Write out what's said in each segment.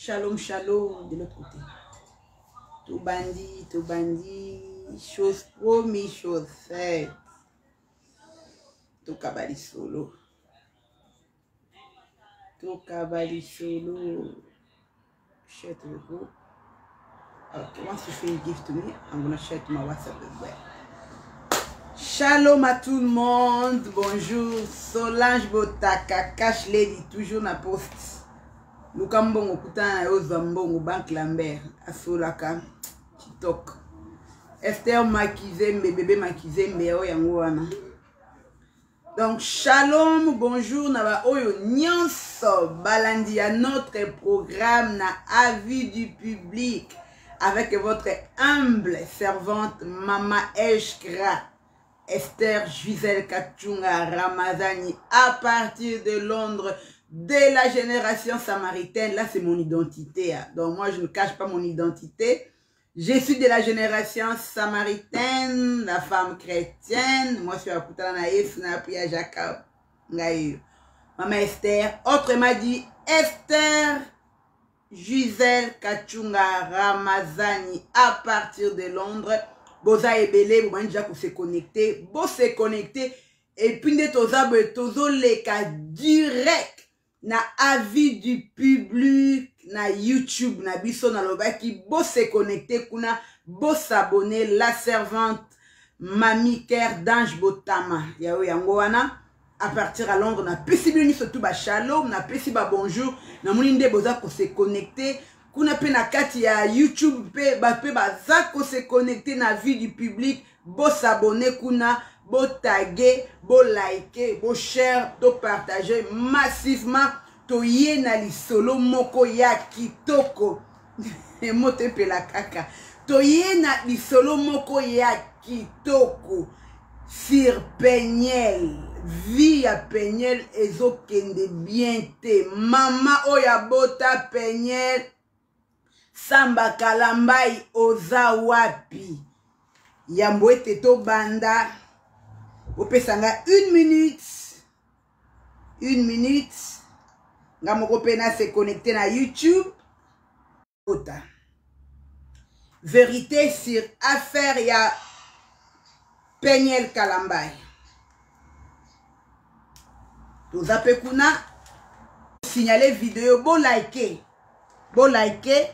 Shalom, shalom de l'autre côté. Tobandi, tobandi, chose promis, chose faite. Tokaba lisolo. Tokaba lisolo. Share to the group. Okay, once you finish, give to me. I'm gonna share to my WhatsApp as well. Shalom à tout le monde. Bonjour. Solange Botaka, Cash Lady, toujours na poste. Luka mbongo kutana na yo zwa mbongo Banque Lambert asolaka kitoko. Esther Makizembe, bébé Makizembe oyo yango wana. Donc shalom, bonjour na ba oyo nyonso balandi ya notre programme na avis du public avec votre humble servante Mama Eshkra Esther Gisèle Kachunga Ramazani à partir de Londres de la génération samaritaine. Là, c'est mon identité. Hein. Donc moi, je ne cache pas mon identité. Je suis de la génération samaritaine, la femme chrétienne. Moi, je suis à na Yesu na ya Jacob. Ngai. Maman Esther, autrement dit Esther Gisèle Kachunga Ramazani à partir de Londres. Boza ebele, bobandi déjà ko se connecter, bo se connecter et puis nde toza boye tozoleka direct na avis du public na YouTube na biso. Nalobaki bo se connecter kuna, bo s'abonner. La servante Mami Ker d'Ange Botama yayo yango wana à partir à Londres. Napesi bino nyonso tu bashalom, napesi babonjour. Namoni nde boza kose connecter kuna mpe na kati ya YouTube mpe bato mpe baza kose connecter na vie du public. Bosabonner kuna, botage, bolike, boshare, topartage massivement. Toye na lisolo moko ya kitoko, moto epela kaka. Toye na lisolo moko ya kitoko sur Peniel. Vie ya Peniel ezokende bien te. Mama oyo abota Peniel Samba Kalambai, oza wapi? Yambo ete tobanda, opesa nga une minute, une minute, nga moko mpe na se connecte na YouTube. Ota vérité sur affaire ya Peniel Kalambai, toza mpe kuna. Signale video, bolike, bolike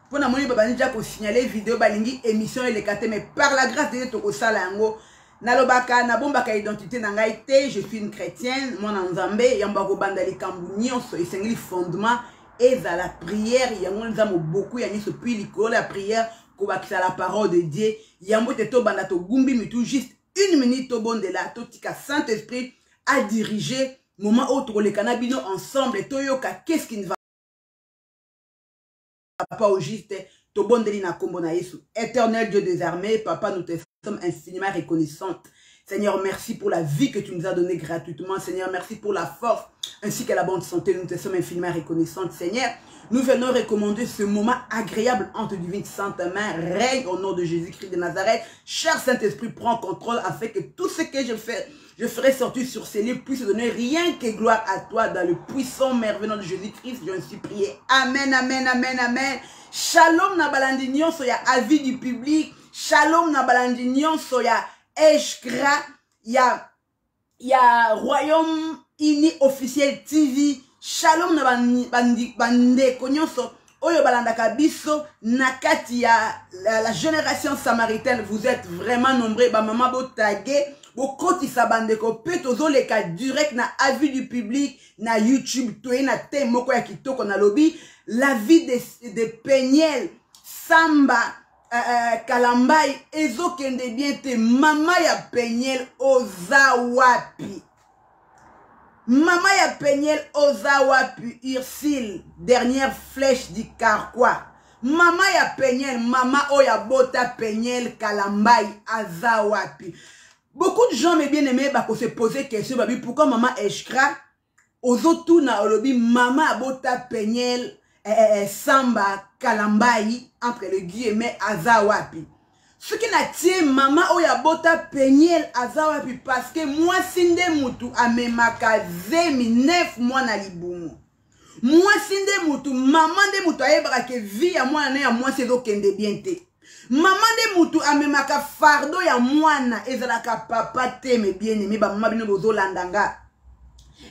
mpo namoni babandi ja kosignale video, balingi émission eleka te. Mais par la grâce de Dieu, tokosala yango. Nalobaka, nabombaka identité na ngai te. Je suis une chrétienne, mwana Nzambe. Yambo ya kobanda likambo nyonso, esengeli fondement ezala prière. Yango eza moboku ya nyonso. Puis likolo ya prière, kobakisa la parole de Dieu. Yambo te tobanda, togumbi mitu juste une minute, tobondela, totika Saint Esprit adirige moment oyo tokoleka na bino ensemble, toyoka qu'est-ce qui ne va pas au juste. Tobondeli na kombo na Yesu. Éternel Dieu des armées, papa, nous te sommes infiniment reconnaissantes. Seigneur, merci pour la vie que tu nous as donnée gratuitement. Seigneur, merci pour la force ainsi que la bonne santé. Nous te sommes infiniment reconnaissantes. Seigneur, nous venons recommander ce moment agréable entre divines saintes mains. Règne au nom de Jésus-Christ de Nazareth. Cher Saint-Esprit, prends contrôle afin que tout ce que je fais, je ferai sortir sur ces lieux puisse donner rien que gloire à toi dans le puissant merveilleux nom de Jésus-Christ. Je suis prié. Amen, amen, amen, amen. Shalom na balandi nyonso ya avis du public. Shalom na balandi nyonso ya Eshkra, ya Royaume Uni officiel TV. Shalom na bandeko nyonso oyo balandaka biso na kati ya la génération samaritaine. Vous êtes vraiment nombreux. Bamama, botage, bokotisa bandeko mpe tozoleka direct na avis du public na YouTube. Toye na thème moko ya kitoko. Nalobi la vie de Peniel Samba Kalambai ezokende bien te. Mama ya Peniel, oza wapi? Mama ya Peniel, oza wapi? Ursile, dernière flèche du carquois. Mama ya Peniel, mama oyo abota Peniel Kalambai, aza wapi? Beaucoup de gens, mes bien aimés, bakose poser question, babi: pourquoi mama Eshkra ozotuna, olobi mama abota Peniel Samba Kalambai, entre le guillemets, aza wapi? Soki natie mama oyo abota Peniel aza wapi, parce que mwasi nde mutu amemaka zemi 9 mois na libumu. Mwasi nde mutu, mama nde mutu ayebaka ke vie ya mwana na ya mwasi ezokende bien te. Mama nde mutu amemaka fardeau ya mwana, ezalaka papa te. Mes bien-aimés, bamama bino bozolanda nga,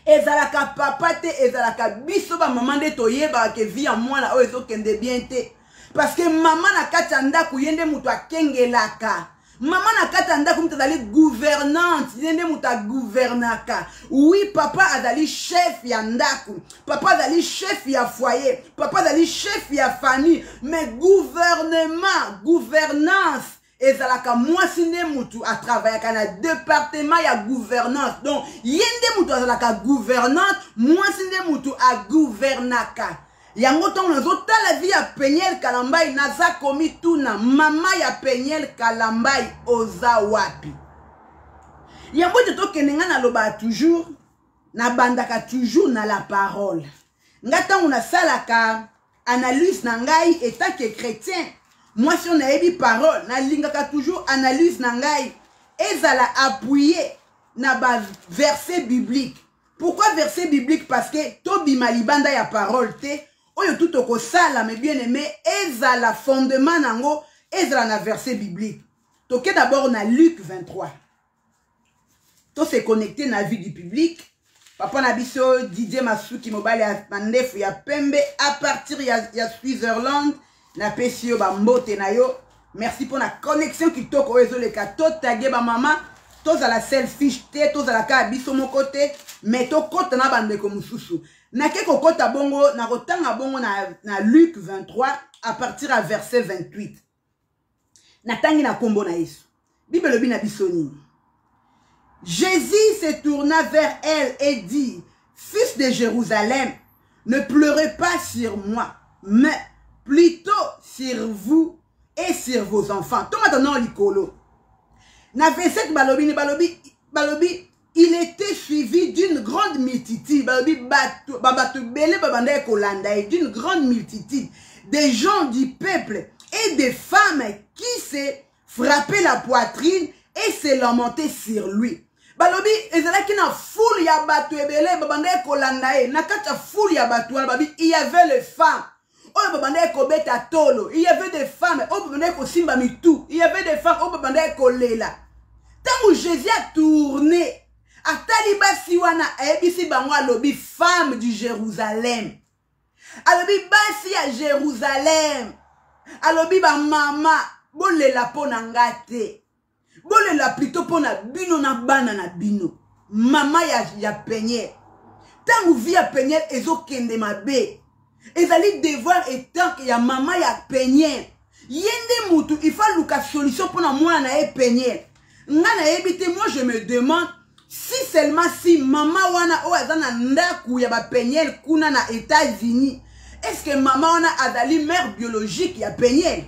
ezalaka papa te, ezalaka biso bamama nde toyebaka ke vie ya mwana oyo ezokende bien te. Parce que mama na kati ya ndako, ye nde moto akengelaka. Mama na kati ya ndako moto azali gouvernante, ye nde moto agouvernaka. Oui, papa azali chef ya ndako, papa azali chef ya foyer, papa azali chef ya famille, mais gouvernement, gouvernance ezalaka mwasi nde mutu atravayaka na departement ya gouvernance. Donc ye nde mutu azalaka gouvernante, mwasi nde mutu agouvernaka. Yango ntango nazotala vie ya Peniel Kalambai, naza komituna, mama ya Peniel Kalambai oza wapi? Yango ete tokende, ngai nalobaka toujours, nabandaka toujours na la parole. Ngai ntango nasalaka analyse na ngai etant que chrétien, mwasi oyo nayebi parole, nalingaka toujours analyse na ngai ezala appuyé na baverset biblique. Pourquoi verset biblique? Parce que tobima libanda ya parole te. Oyo tout tokosala, mes bien-aimés, ezala fondement nango ezala na verset biblique. Toke d'abord na Luc 23. To se connecter na vie du public. Papa na biso Didier Masuki, mobali ya mandefu ya pembe à partir ya Switzerland, napesi yo bambote na yo. Merci mpo na connexion kitoko oyo ezoleka. Totage bamama, tozala selfish te, tozala kaka biso moko te, mais tokɔta na bandeko mosusu. Nake kokɔta bongo, nakotanga bongo na Luc 23 à partir ya verset 28. Natangi na nkombo na Yesu. Bible elobi na biso nini? Jésus se tourna vers elle et dit: Fils de Jérusalem, ne pleurez pas sur moi, mais plutôt sur vous et sur vos enfants. Tomata na likolo. Na verset balobi ni balobi balobi il était suivi d'une grande multitude. Balobi bato bato bele babanda kolanda ye, d'une grande multitude des gens du peuple et des femmes qui se frappaient la poitrine et se lamentaient sur lui. Balobi ezalaki na foule ya bato ebele babandaki kolanda ye. Na kati ya foule ya bato wana, babi il y avait les femmes oyo babandaki kobeta tolo, il y avait des femmes oyo babandaki kosimba mitu, il y avait des femmes oyo babandaki kolela. Ntango Jésus atourne, atali basi wana, ayebisi bango, alobi: Femme du Jérusalem, alobi basi ya Jérusalem, alobi bamama, bolela mpo na nga te, bolela plutôt mpo na bino na bana na bino. Mama ya Peniel, ntango vie ya Peniel ezokende mabe, ezali devoir etant ya mama ya Peniel, ye nde mutu il faut aluka solution mpo na mwana na ye Peniel. Nga nayebi te, moi je me demande si seulement si mama wana oyo aza na ndako ya bapeniel kuna na États-Unis, est ce que mama wana azali mère biologique ya Peniel?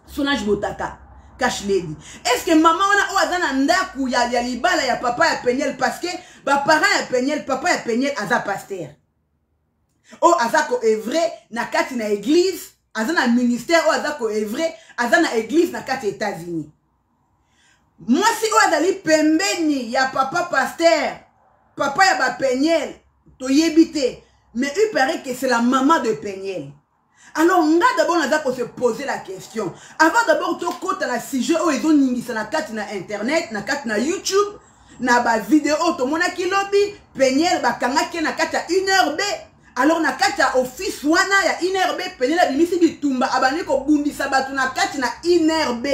Sonage Botaka Cash Lady, est ce que mama wana oyo aza na ndako ya libala ya papa ya Peniel, parce que baparent ya Peniel, papa ya Peniel aza pasteur oyo aza koœuvrer na kati na église, aza na ministère oyo aza koœuvrer, aza na église na kati ya États-Unis. Mwasi oyo azali pembeni ya papa pasteur, papa ya bapeniel, toyebi te, mais il paraît que c'est la maman de Peniel. Alors nga d'abord naza kose poser la question avant d'abord tokɔta na sujet oyo ezoningisa na kati na internet, na kati na YouTube, na bavideo oyo tomonaki lobi. Peniel bakangaki ye na kati ya INRB. Alors na kati ya office wana ya INRB, Peniel abimisi bitumba, abandi kobundisa bato na kati na INRB,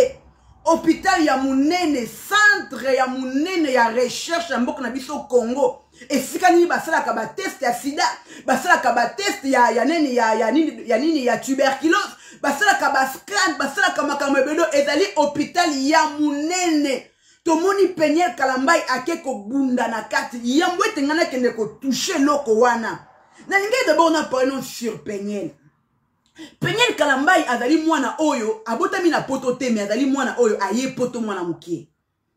hôpital ya monene, centre ya monene ya recherche ya mboka na biso Congo, esika nini basalaka batest ya sida, basalaka batest ya nini, ya nini, ya nini, ya tuberculose, basalaka bascan, basalaka makambo ebele. Ezali hôpital ya monene. Tomoni Peniel Kalambai ake kobunda na kati. Yambo ete ngai nakende kotouche eloko wana, nalingai d'abord na parle sur Peniel. Peniel Kalambai azali mwana oyo abotami na poto te, mais azali mwana oyo aye poto mwana moke.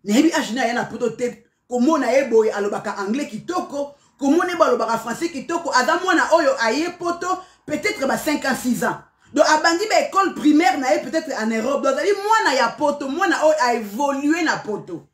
Nayebi age na aya na poto te. Komona ye boye, alobaka anglais kitoko, komona ye boye, alobaka français kitoko. Aza mwana oyo aye poto peut-être ba 5 ans, 6 ans, donc abandi baécole primaire na ye peut-être en Europe. Donc azali mwana ya poto, mwana oyo aévolue na poto.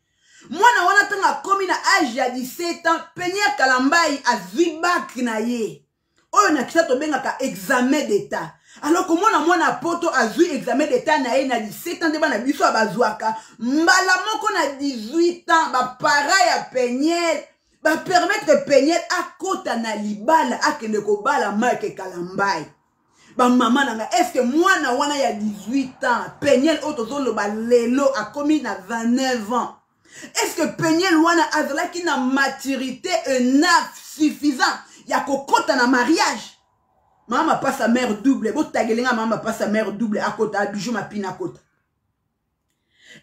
Mwana wana, ntango akomi na age ya 17 ans, Peniel Kalambai azwi bac na ye. Oyo na kisa tobengaka examen d'état. Alors komona mwana poto azwi examen d'état na ye na 17 ans, nde bana biso bazwaka mbala moko na 18 ans, bapara ya Peniel bapermettre Peniel akota na libala, akende kobala Mike Kalambai. Bamama na ngai, est ce que mwana wana ya 18 ans, Peniel oyo tozoloba lelo akomi na 29 ans, est ce que Peniel wana azalaki na maturité enough suffisant ya kokota na mariage? Mama mapasa mère double, botagelenga mama mapasa mère double akota, Bijou Mapina akota.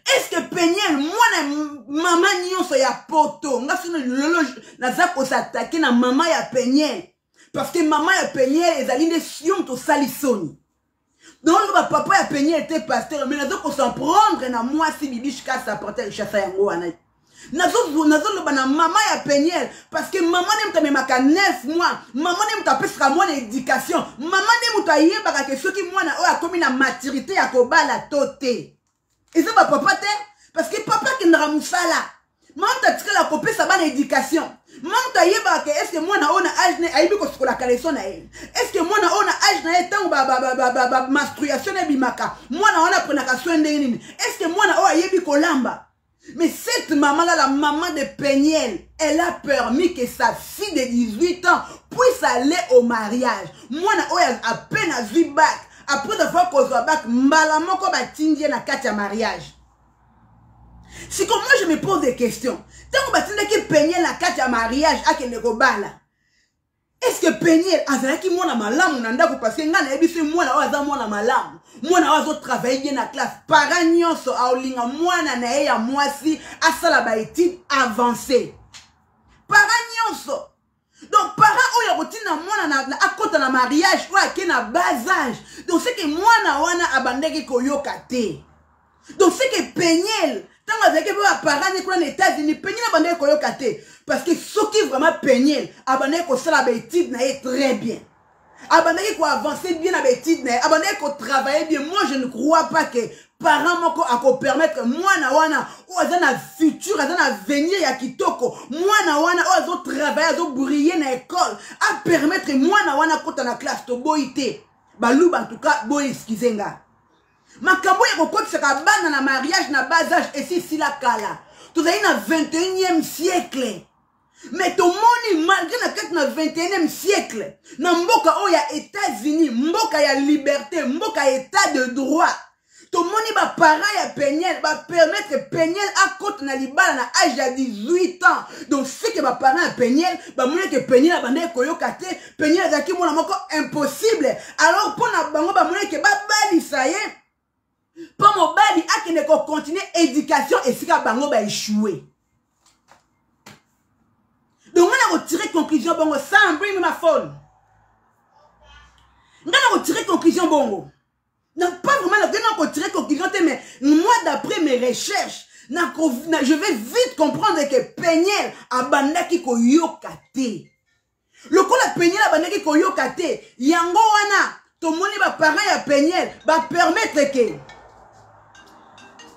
Est ce que Peniel, mwana mama nyonso ya poto, nga sono lelo naza kosatake na mama ya Peniel, parce que mama ya Peniel ezali nde yo moto osali soni. Donc bapapa ya Peniel te, pasteur, mais nazo kosan prendre na mwasi Bibiche Kasa porter Richasa. Yango wana nazoloba na mama ya Peniel, parce que mama nde moto amemaka 9 mois, mama nde moto apesaka mwana éducation, mama nde moto ayebaka ke soki mwana oyo akomi na maturité ya kobala to te. Eza bapapa te, parce que papa akendaka mosala, mama moto atikala kopesa bana éducation, mama moto ayebaka ke est ce que mwana oyo na age na ye ayebi kosukola caleçon na ye, est ce que mwana oyo na age na ye, ntango bamenstruation na ebimaka, mwana wana aprenaka soin ndenge nini, est ce que mwana oyo ayebi kolamba. Mais cette maman-là, la maman de Peniel, elle a permis que sa fille de 18 ans puisse aller au mariage. Moi, à peine azwi bac. Après avoir kozwa bac, mbala moko batindi na kati ya mariage. C'est comme moi je me pose des questions. Tant que batindaki Peniel na kati ya mariage, akende kobala, est-ce que Peniel azalaki mwana malamu na ndako? Parce que ngai nayebi so mwana oyo aza mwana malamu, mwana oyo azotravaille bien na classe, parent nyonso aolinga mwana na ye ya mwasi asala baétude avancé, parent nyonso. Donc parent oyo akotinda mwana akɔta na mariage oyo ake na bas âge, donc c'est que mwana wana abandaki koyoka te. Donc c'est que Peniel, ntango azalaki mpe baparent ne kuna na États-Unis, Peniel abandaki koyoka te, parce que soki vraiment Peniel abandaki kosala baétude na ye très bien, abandaki koavance bien na baétude na ye, abandaki kotravaille bien, moi je ne crois pas que parent moko akopermettre mwana wana oyo aza na futur, aza na avenir ya kitoko, mwana wana oyo azotravaille, azobrille na école, apermettre mwana wana akota na classe. Toboyi te baluba, en tout cas boyi, excuse nga, makambo ya kokotisaka bana na mariage na bas âge esi esila kala. Tozali na 21e siècle, mais tomoni malgré na kati na 21e siècle, na mboka oyo ya États-Unis, mboka ya liberté, mboka ya état de droit, tomoni baparent ya Peniel bapermettre Peniel akota na libala na age ya 18 ans. Donc c'est que baparent ya Peniel bamoni ke Peniel abandaki koyoka te, Peniel azalaki mwana moko impossible. Alors mpo na bango, bamoni ke babalisa ye mpo mobali akende kocontinue éducation esika bango baéchoué. Donc nga na kotire conclusion bongo. Sam, bring me my phone. Nga na kotire conclusion bongo, donc pas vraiment na kotire conclusion te, mais moi, d'après mes recherches, na, je vais vite comprendre que Peniel abandaki koyoka te. Lokola Peniel abandaki koyoka te, yango wana tomoni baparent ya Peniel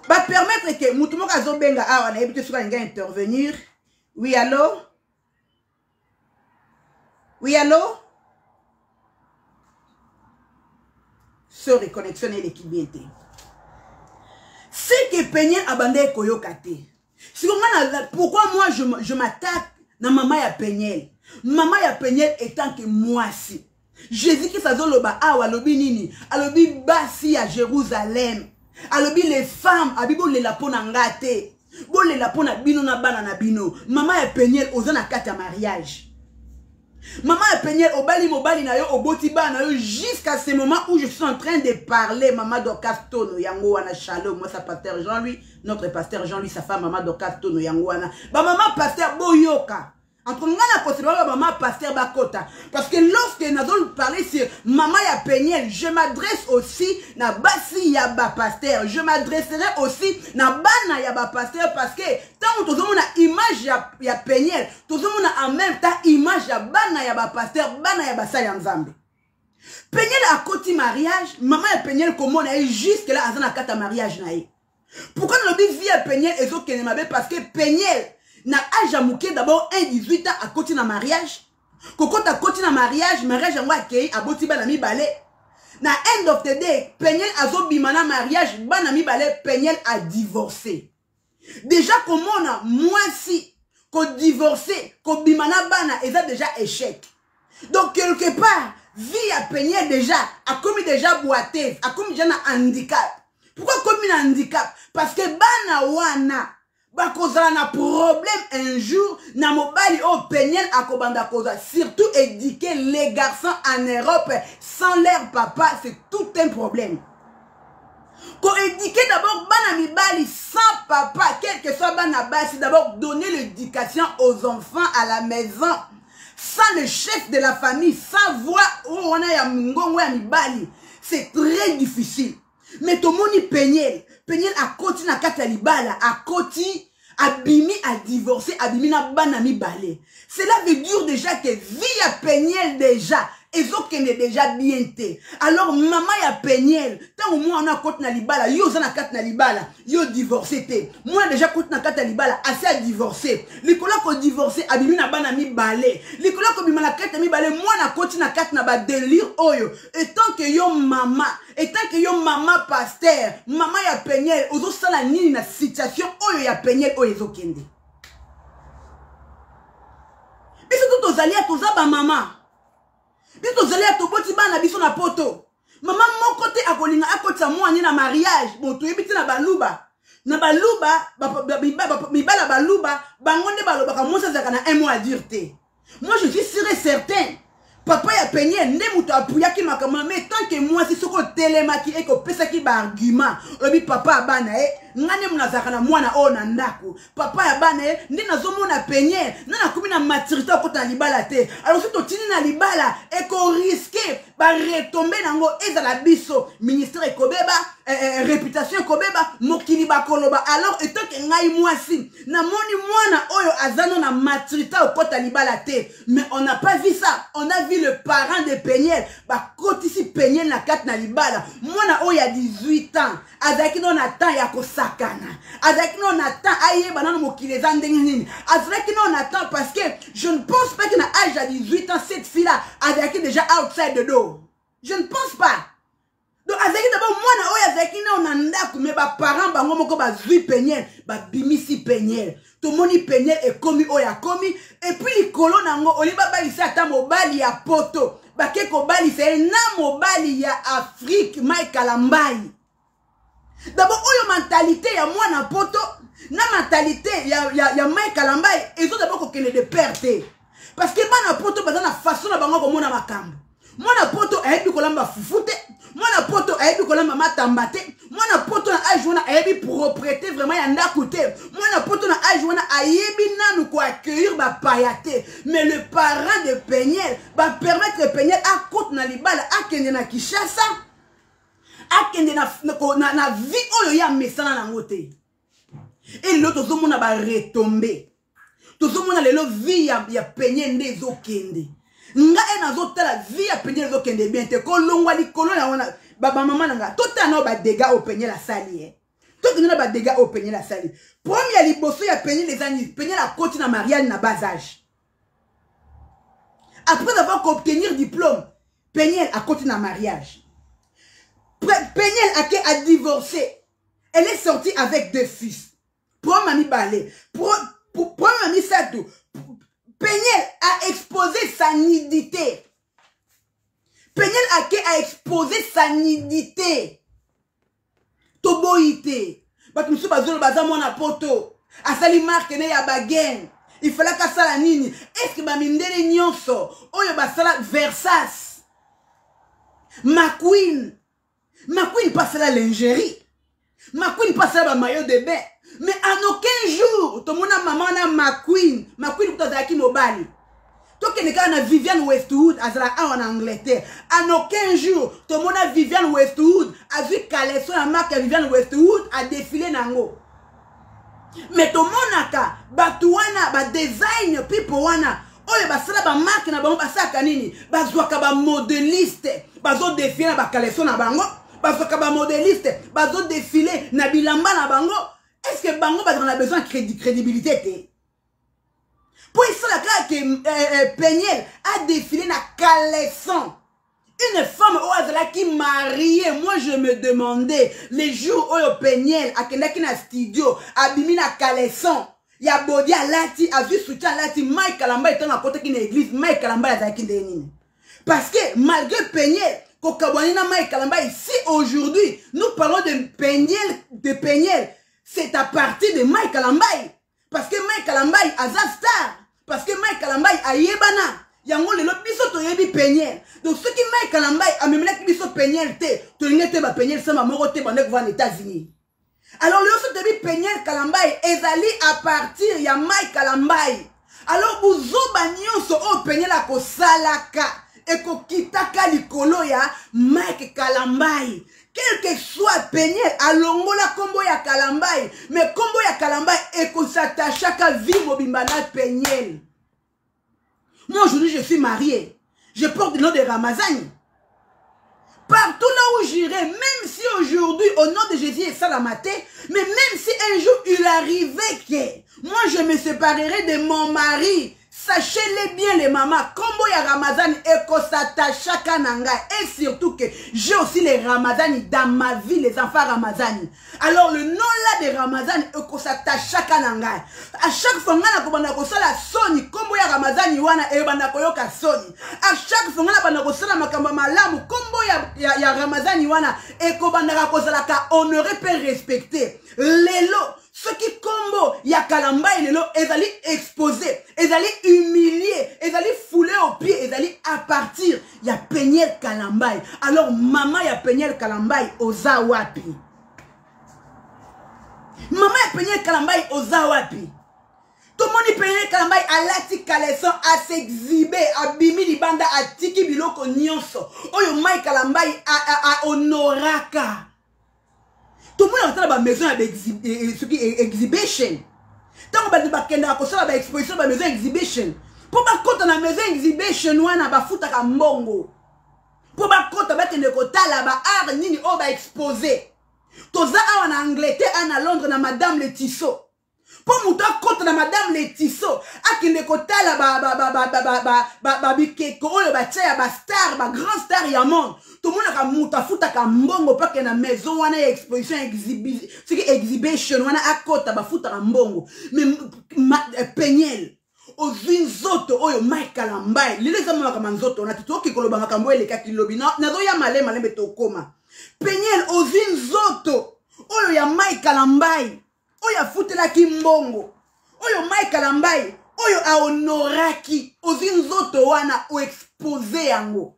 bapermettre ke mutu moko azobenga awa, nayebi te soki alingi intervenir. Oui, allo? Oui, allo? Sorry, connexion eleki bien te. C'est que Peniel abandaki koyoka te. Siko nga, pourquoi moi je m'attaque na mama ya Peniel? Mama ya Peniel étant que mwasi, Jésus Christ azoloba awa, alobi nini? Alobi basi ya Jérusalem, alobi les femmes, abi bolela mpo na nga te, bolela mpo na bino na bana na bino. Mama ya Peniel, oza na kati ya mariage. Mama ya Peniel, obali mobali na yo, oboti bana na yo. Jusqu'à ce moment où je suis en train de parler, mama Dorcas Tono yango wana, shalom. Moi, sa pasteur Jean-Louis, notre pasteur Jean-Louis, sa femme mama Dorcas Tono yango wana. Bamama pasteur, boyoka. Entre nga na kosela ba mama pasteur bakota, parce que lorsque nazo parler sur mama ya Peniel, je m'adresse aussi na basi ya ba pasteur, je m'adresserai aussi na bana ya ba pasteur, parce que ntango tozomona image ya Peniel, tozomona en même temps image ya bana ya ba pasteur, bana ya basali ya Nzambe. Peniel akoti mariage, mama ya Peniel, komona ye jusque là aza na kati ya mariage na ye. Pourquoi nalobi vie ya Peniel ezokende mabe? Parce que Peniel na age ya moke, d'abord 1 18 ans, akoti na mariage. Kokota koti na mariage, mariage yango akei aboti bana mibale. Na end of the day, Peniel azobima na mariage, bana mibale, Peniel a divorcé. Déjà komona mwasi ko divorcer, kobima na bana eza déjà échec. Donc quelque part, vie ya Peniel déjà akomi déjà boiteuse, akomi déjà na handicap. Pourquoi akomi na handicap? Parce que bana wana bakozala na problème un jour na mobali oyo Peniel akobanda kozwa. Surtout éduquer les garçons en Europe sans leur papa, c'est tout un problème. Koéduquer d'abord bana mibali sans papa, quel que soit bana basi, d'abord donner l'éducation aux enfants à la maison sans le chef de la famille, sans voix oyo wana ya mongongo ya mibali, c'est très difficile. Mais tomoni Peniel, Peniel akoti na kati ya libala, akoti abimi a divorcé, abimi na bana mibale. Cela veut dire déjà que vie ya Peniel déjà ezokende déjà bien te. Alors mama ya Peniel, ntango mwana akoti na libala, yo oza na kati na libala, yo divorcé te, mwana déjà akoti na kati ya libala, asi a divorcé. Likolo ya kodivorce, abimi na bana mibale. Likolo ya kobima na kati ya mibale, mwana akoti na kati na badelire oyo. Etant que yo mama, etant que yo mama pasteur, mama ya Peniel, ozosala nini na situation oyo ya Peniel oyo ezokende? Biso to tozali ya toza bamama, biso tozali ya toboti bana biso na poto. Mama moko te akolinga akotisa mwana na mariage. Bon, toyebi te na baluba, na baluba mibala baluba bango nde balobaka mwasi azalaka na un mot à dire te. Moi, je suis sûr et certain, papa ya Peniel nde moto apuyaki makambo. Mais tant que mwasi, soki otelemaki ekopesaki baargument, olobi papa ya bana ye, nga nde moto nazalaka na mwana oyo na ndako, papa ya bana ye nde nazomona Peniel na nakomi na maturité akota na libala te. Alors soki totindi na libala, ekorisquer baretombées nango ezala biso, ministère ekobeba, réputation ekobeba, mokili bakoloba. Alors etoke ngai mwasi namoni mwana oyo aza no na maturité okota libala te. Mais on n'a pas vu ça, on a vu le parent de Peniel bakotisi Peniel na kati na libala. Mwana oyo ya 18 ans azalaki no na temps ya kosakana, azalaki no na temps ayeba nano mokili eza ndenge nini, azalaki no na temps, parce que je ne pense pas que na âge ya 18 ans, cette fille là azalaki déjà outside the door. Je ne pense pas. Donc azalaki d'abord mwana oyo azalaki nao na ndako, mais baparent bango moko bazwi Peniel, babimisi Peniel. Tomoni Peniel ekomi oyo akomi. Et puis likolo nango oli babalisa ata mobali ya poto, bake kobalisa ye na mobali ya Afrique, Mike Kalambai. D'abord oyo mentalité ya mwana poto na mentalité ya Mike Kalambai ezo d'abord kokende de pair te, parce que bana poto baza na façon na bango komona makambo. Mwana poto ayebi kolamba fufu te, mwana poto ayebi kolamba matamba te, mwana poto na age wana ayebi propreté vraiment ya ndako te, mwana poto na age wana ayebi nanu koaccueillir bapaya te. Mais le parent de Peniel bapermettre Peniel akota na libala, akende na Kinshasa, akende na vie oyo ye amesana nango te. E lelo tozomona baretombées, tozomona lelo vie ya Peniel nde ezokende. Nga e nazotala vie ya Peniel ezokende bien te. Kolongwa likolo na wana, bamama na nga, totala nao badégâts oyo Peniel asali ye. Tokende na badégâts oyo Peniel asali. Problème ya liboso ya Peniel eza nini? Peniel akoti na mariage na bas âge. Après avoir obtenir diplôme, Peniel akoti na mariage. Peniel ake a divorcé, elle est sortie avec deux fils. Problème ya mibale, problème ya misato, Peniel a exposé sa nudité. Peniel ake a exposé sa nudité. Toboyi te, bato mosusu bazoloba baza mwana poto, asali marque ne ya bagene, ifalaki asala nini? Est-ce bamindele nyonso oyo basala Versace, McQueen, McQueen mpe asala lingerie, McQueen mpe asala bamaillot de bain, mais en aucun jour tomona mama na McQueen. McQueen kutu azalaki mobali. Tokende kaka na Viviane Westwood, azala awa na Angleterre. En aucun jour tomona Viviane Westwood azwi caleçon ya marque ya Viviane Westwood, adéfiler nango. Mais tomonaka bato wana, badesign people wana oyo basala bamarque na bango, basalaka nini? Bazwaka bamodeliste, bazodéfiler na bacaleçon na bango, bazwaka bamodeliste, bazodéfiler na bilamba na bango. Est ce que bango bazalaka na besoin ya crédibilité te? Mpo esala kaka ke Peniel adefile na caleçon. Une femme oyo azalaki mariée, moi je me demandais le jour oyo Peniel akendaki na studio, abimi na caleçon ya bodi alati, azwi soutien alati. Mike Kalambay ntango akotaki na église, Mike Kalambay azalaki ndenge nini? Parce que malgré Peniel kokabwani na Mike Kalambay, si aujourd'hui nous parlons de Peniel, de Peniel, c'est à partir de Mike Kalambay. Parce que Mike Kalambay aza star, parce que Mike Kalambay ayebana yango lelo biso toyebi Peniel. Donc soki Mike Kalambay amemelaki biso Peniel te, tolingi te ba Peniel samba moko te bande kovanda na États-Unis. Alors lelo so toyebi Peniel Kalambay ezali à partir ya Mike Kalambay. Alors buzoba nyonso oyo Peniel akosalaka ekokitaka likolo ya Mike Kalambay. Quel que soit Peniel alongola kombo ya Kalambay, mais kombo ya Kalambay ekosatachaka vie mobimba na Peniel. Moi aujourd'hui je suis marié, je porte le nom de Ramazani. Partout là où j'irai, même si aujourd'hui, au nom de Jésus et Salamaté, mais même si un jour il arrivait que moi je me séparerais de mon mari, sachez-le bien les mamans, kombo ya Ramazani ekosatachaka na ngai. Et surtout que j'ai aussi les Ramazani dans ma vie, les enfants Ramazani. Alors le nom là de Ramazani ekosatachaka na ngai. À chaque fois nga nakobanda kosala soni, kombo ya Ramazani wana ebanda koyoka soni. À chaque fois nga nabanda kosala makambo ya malamu, kombo ya Ramazani wana ekobandaka kozalaka honoré pe respecté. Lelo soki kombo ya Kalambay lelo ezali exposé, ezali humilié, ezali foulé au pied, ezali à partir ya Peniel Kalambay. Alors mama ya Peniel Kalambay oza wapi? Mama ya Peniel Kalambay oza wapi? Tomoni Peniel Kalambay alati caleçon, asexhibe, abimi libanda, atiki biloko nyonso oyo Mike Kalambay a honoraka. Tomoni akotala ba maison ya ba soki exhibition. Ntango bato bakendaka kosala ba exposition ba maison exhibition, mpo bakota na maison exhibition wana bafutaka mbongo mpo bakota bakende kotala ba art nini oyo ba expose. Toza awa na Angleterre, awa na Londres, na Madame Le Tissot. Mpo moto akota na Madame Le Tissot akende kotala ba bikeko oyo batia ya ba star, ba grand star ya monde, tomonaka moto afutaka mbongo mpo akende na maison wana ya exposition, soki exhibition wana akota, bafutaka mbongo. Mais Peniel ozwi nzoto oyo Mike Kalambay lelo eza makambo ya nzoto wana te, tokoki koloba makambo oyo elekaki lobi. Nazoya malema malembe tokoma. Peniel ozwi nzoto oyo ya Mike Kalambay oyo afutelaki mbongo, oyo Mike Kalambay oyo ahonoraki, ozwi nzoto wana oexpose yango.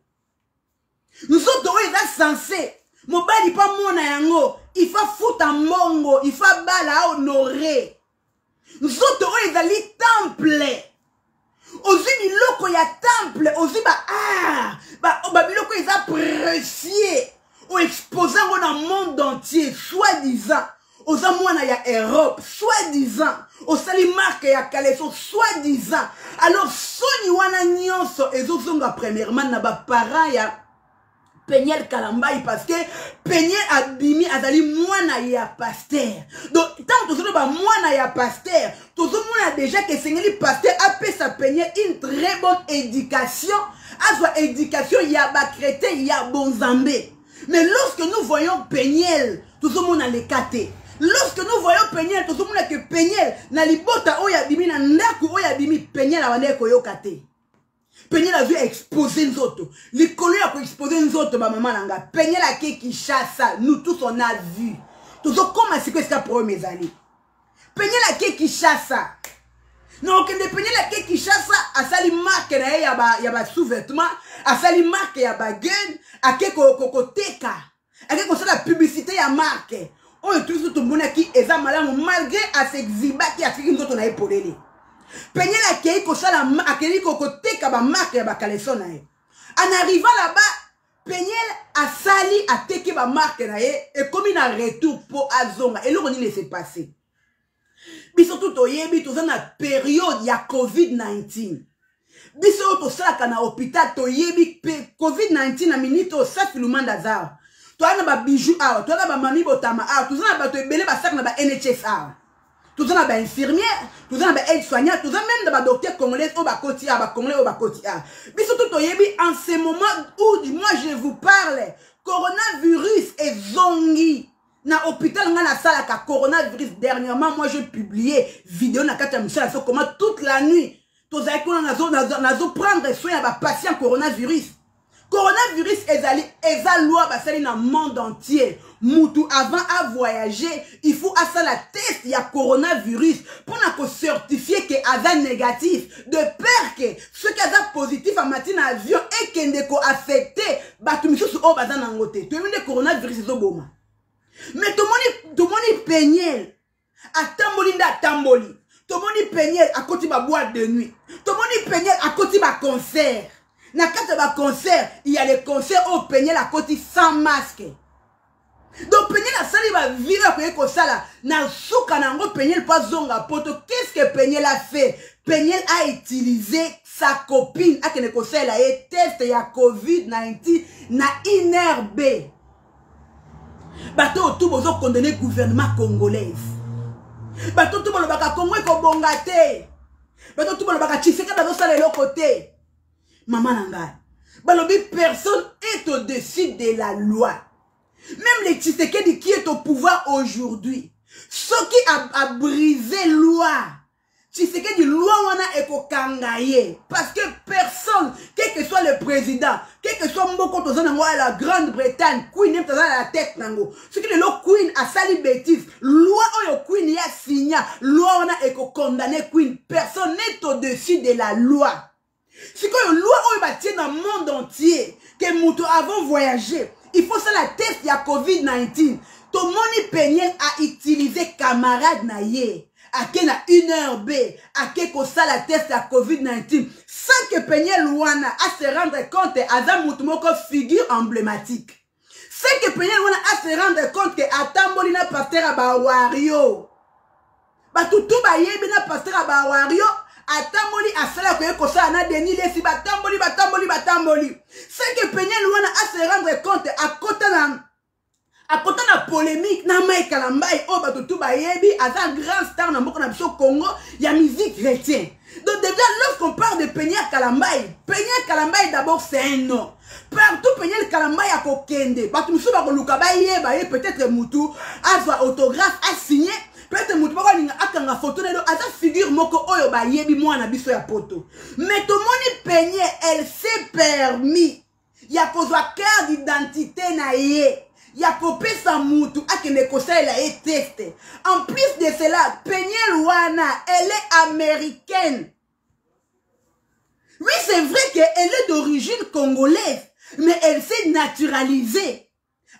Nzoto oyo eza censé mobali pa mona yango, il faut futa mbongo, il faut bala honorer. Nzoto oyo ezali temple, ozwi biloko ya temple, ozwi ba art, ba biloko eza précieux, oexpose yango na monde entier, soi-disant oza mwana ya Europe, soi-disant osali marque ya caleçon, soi-disant. Alors soni wana nyonso ezozonga premièrement na ba parents ya Peniel Kalambay, parce que Peniel abimi azali mwana ya pasteur. Donc tant tozoloba mwana ya pasteur, tozomona déjà que esengeli pasteur apesa Peniel une très bonne éducation, azwa éducation ya ba chrétien ya bonzambe. Mais lorsque nous voyons Peniel, tozomona le kate. Lorsque nous voyons Peniel, tozomona que Peniel na libota oyo abimi, na ndako oyo abimi, Peniel abandaki koyoka te. Peniel azwi exposé nzoto. Likolo ya koexposer nzoto ba mama na nga. Peniel ake Kinshasa, nous tous on a vu. Tozokoma sikoyo esika problème ezali. Peniel ake Kinshasa. Na okende Peniel ake Kinshasa, asali marque na ye ya ba sous-vêtements, asali marque ya ba gun, ake koteka, ake kosala publicité ya marque. Oyo tous tomonaki eza malamu malgré asexhibaki, atikaki nzoto na ye polele. Peniel akei kosala akei koteka ba marque ya ba caleçon na ye. En arrivant là-bas, Peniel asali ateki ba marque na ye, ekomi na retour po azonga. Eloko nini s'est passé? Biso tout toyebi toza na période ya COVID-19. Biso oyo tosalaka na hôpital toyebi pe COVID-19 na minute oyo Safi Lumanda aza. Toza na ba bijoux awa, toza na ba mami botama awa, toza na bato ebele basaka na ba NHS awa. Toza na bainfirmière, toza na baaide soignant, toza même na badocteur congolaise oyo bakoti a bacongolais oyo bakoti a biso to toyebi. En ce moment où moi je vous parle, coronavirus ezongi na hôpital nga nasalaka. Coronavirus, dernièrement moi je publié vidéo na kati ya mosala so comment toute la nuit tozalaki kuna nazoprendre soin ya bapatient coronavirus. Coronavirus ezali, eza loi basali na monde entier: mutu avant avoyager, il faut asala test ya coronavirus mpona kocertifie ke aza négatif, de peur ke soki aza positif, amati na avion, ekende koaffecte bato misusu oyo baza nango te. Toyebi nde coronavirus ezoboma. Mais tomoni Peniel atamboli nde atamboli, tomoni Peniel akoti baboîte de nuit, tomoni Peniel akoti baconcert. Na kati ya baconcert, il y a les concerts oyo Peniel akoti sans masque. Donc Peniel asali bavie oyo akoki kosala. Na suka na yango, Peniel mpo azonga poto, qu'est ce que Peniel a fait? Peniel a utilisé sa copine, akende kosalela ye test ya COVID-19 na INRB. Bato oyo tu bozokondamner gouvernement congolaise, bato tu balobaka Kongo ekobonga te, bato tu balobaka Tshisekedi azosala eloko te, mama na ngai, balobi personne est au-dessus de la loi. Même le Tshisekedi qui est au pouvoir aujourd'hui, soki a brisé loi, Tshisekedi, loi wana ekokanga ye, parce que personne, quel que soit le président, quel que soit mboka toza nango ya la Grande-Bretagne, queen ye toza na la tête nango, soki lelo queen asali bêtise, loi oyo queen ya signa, loi wana ekokondamne queen. Personne n'est au-dessus de la loi. Sikoyo loi oyo batie na monde entier ke moto avant voyager, il faut sala test ya COVID-19, tomoni Peniel autilize camarade na ye, ake na 1 heure b ake kosala test ya COVID-19 sans que Peniel wana ase rendre compte aza motu moko figure emblématique, sans que Peniel wana ase rendre compte ke atamboli na pasteur ya bawario. Bato tu bayebi na pasteur ya bawario atamboli, asala koye kosala na Denis Lesi, batamboli, batamboli, batamboli, sans que Peniel wana ase rendre compte akota na polémique na Mike Kalambai oyo bato tu bayebi aza grand star na mboka na biso Congo ya musique chrétien. Donc déjà, lorsqu'on parle de Peniel Kalambai, Peniel Kalambai d'abord c'est un nom. Partout Peniel Kalambai akokende, bato mosusu bakoluka bayeba ye, peut-être mutu azwa autographe, asigne, peut-être mutu moko alinga akanga photo na ye. Aza figure moko oyo bayebi mwana biso ya poto. Mais tomoni Peniel, elle s'est permis ya kozwa carte d'identité na ye, ya kopesa mutu akende kosalela ye test. En plus de cela, Peniel wana, elle est américaine. Oui, c'est vrai qu'elle est d'origine congolaise, mais elle s'est naturalisée,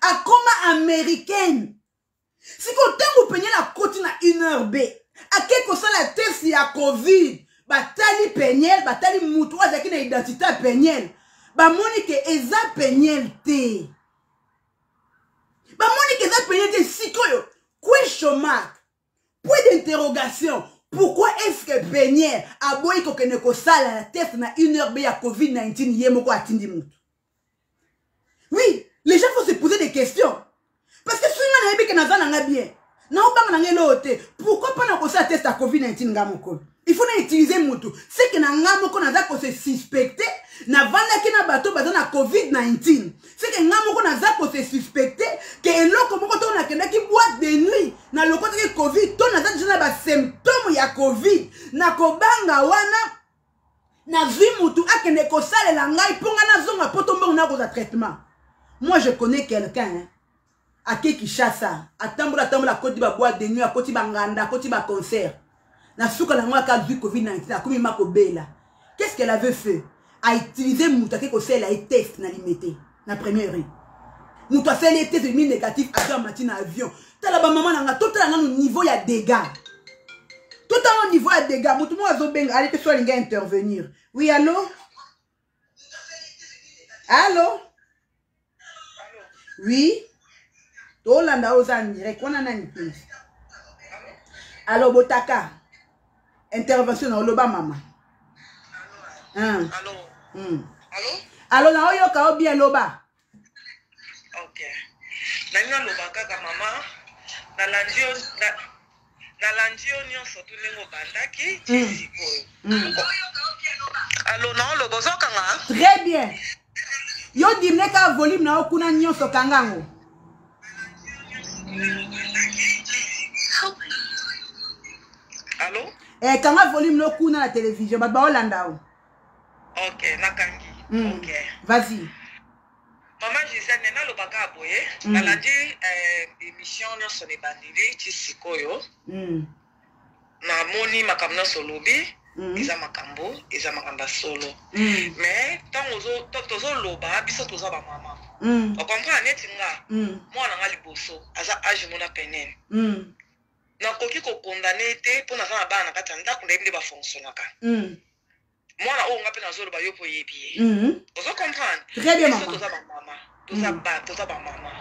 akoma américaine. Sikoyo ntango Peniel akoti na 1 heure b ake kosala test ya COVID, batali Peniel, batali mutu oyo azalaki na identité ya Peniel, bamoni ke eza Peniel te, bamoni ke eza Peniel te. Sikoyo question mark, point d'interrogation: pourquoi est-ce que Peniel aboyi kokende kosala test na 1 heure b ya COVID-19, ye moko atindi mutu? Oui, les gens faut se poser des questions, parce que soki nga nayebi ke naza nanga bien, naobanga nanga eloko te, pourquoi mpa na kosala test ya COVID-19 nga mokolo il faut na utiliser mutu? C'est que na nga moko naza kose suspecte, navandaki na bato baza na COVID-19. C'est que nga moko naza kose suspecte ke eloko moko to nakendaki boîte de nuit, nalokotaki COVID, to naza deja na basymptôme ya COVID. Nakobanga wana, nazwi mutu akende kosalela ngai mpo ngai nazonga mpo to mbongo nakozwa traitement. Moi je connais quelqu'un, hein? Ake Kinshasa, atambola, atambola, akoti baboîte de nuit, akoti banganda, akoti baconcert. Na suka nango aka azwi COVID-19, akomi ma kobela. Qu'est-ce qu'elle avait fait? Autilize moto, ake kosalela ye test na Limete, na première rue. Moto asali ye test, emi négatif, azo amati na avion. Tala bamama na nga, totala nano niveau ya dégâts, totala nano niveau ya dégâts. Moto moko azobenga, ale te so alingi intervenir. Oui, allo, allo? Oui, tolanda oyo, oza en direct wana. Nani please? Allo, botaka intervention na oloba, mama. Allo? Allo, na oyoka o bien, loba. Ok, nalingi naloba kaka, mama, nalandi yo. Nalandi yo nyonso tu ndenge obandaki ti sikoyo. Alo, naoloba, ozokanga? Très bien. Yo dimine kaka volume na yo kuna nyonso, kanga yango. Alo? Eh, kanga volume no kuna na télévision, bato baolanda yo. Ok, nakangi. Ok. Vas-y. Mama Gisèle, nalobaka boye. Nalandi émission nyonso na ebandeli ti sikoyo. Namoni makambo nyonso olobi. Eza makambo ya solo. Mais ntango tozoloba, biso toza bamama. Ocomprendre, neti nga, mwana nga liboso aza age mona penene. Nakoki kocondamner te mpo naza na bana na kati ya ndako, nayebi nde bafonctionnaka. Mwana oyo nga mpe nazoloba, yo mpo oyebi ye. Ozo comprendre? Très bien. Biso Mama. toza bamama, toza bamama.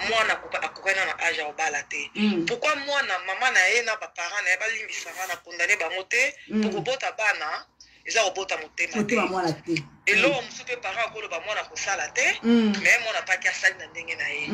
Mwana akokani na age ya kobala te. Pourquoi mwana, mama na ye na baparent na ye balimbisanga, na condamner bango te? Po kobota bana eza kobota motema te. Motema mwana te. Eloko mosusu mpe parent akoloba mwana kosala te. Mais mwana paki asali na ndenge na ye.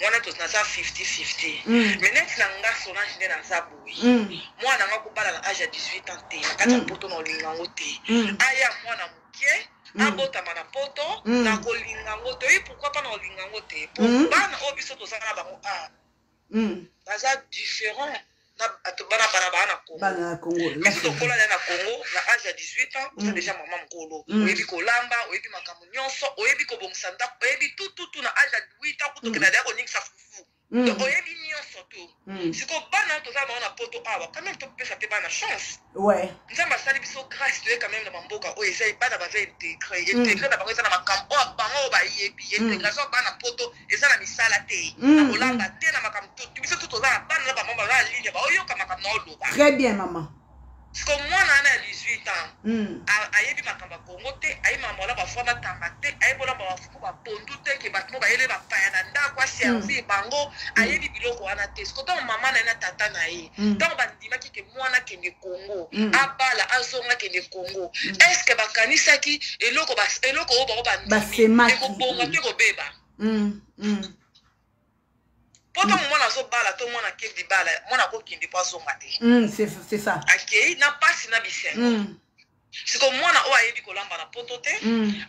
Mwana naza 50-50. Mais neti na nga, Solange, nde naza boye. Mwana nga kobala na age ya 18 ans te na kati ya poto, na olinga yango te. Aya mwana moke, abotama na poto, na kolinga yango te. Oyi pourquoi mpa na kolinga yango te? Po bana oyo biso toza na bango a baza différent na bato bana baa na Congo. Bana na Congo. Biso tokola na Congo, na age ya 18 ans oza déjà mama mokolo. Oyebi kolamba, oyebi makambo nyonso, oyebi kobongisa ndako, oyebi tututu. Na age ya 8 ans kutokenda deya koningisa fufu. Donc oyebi nyonso tu. Sikoyo bana toza bango na poto awa, quand même topesa mpe bana chance. Nzambe asali biso grâce, toye quand même na bamboka oyo eza bana baza intégré. Intégré na bango eza na makambo oyo bango oyo bayebi. Intégration ya bana poto eza na misala te, na kolamba te, na makambo tu. Biso tu toza na bana na bamama baza na ligne, baoyoka makambo na oloba. Très bien, mama. Siko mwana wana ya 18 ans ayebi makambo ya Kongo te, ayebi makambo wana bafwa batanga te, ayebi olamba bafufu, bapondu te, ke bato mo bayele bapaya na ndako, aservir bango, ayebi biloko wana te. Siko ntango mama na ye na tata na ye, ntango bandimaki ke mwana akende Kongo, abala, azonga, akende Kongo, est ce que bakanisaki eloko oyo bango bandimi Basemaki. ekobonga to ekobeba? Mpo ntango mwana azobala to mwana akende libala, mwana akokende mpo azonga te. C'est ça. Akei na mpasi na bisengo. Siko mwana oyo ayebi kolamba na poto te,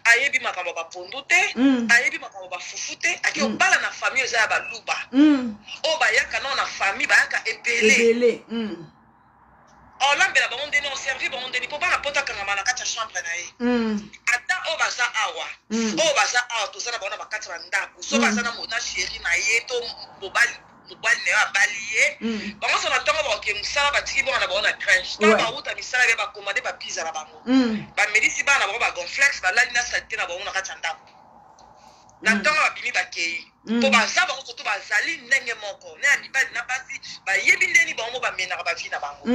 ayebi makambo ya bapondu te, ayebi makambo ya bafufu te, ake obala na famille eza ya baluba oyo bayaka nao na famille, bayaka ebele. Ebele. Olambela bango ndeni, oservi bango ndeni? Mpo bana poto akangama na kati ya chambre na ye. Ata oyo baza awa, oyo baza awa, toza na bango na bakati ya bandako, so baza na chéri na ye to mobali na ye abali ye, bango so na ntongo bakoke mosala, batiki bongo na bango na crèche. Ntango bauta misala be, bacommander bapizza na bango, bamelisi bana na bango bacornflakes, balali na saleté na bango na kati ya ndako. Na ntongo babimi, bakei, mpo baza bango koto bazali ndenge moko na ya mibali na basi, bayebi ndeni bango mo bamenaka bavie na bango.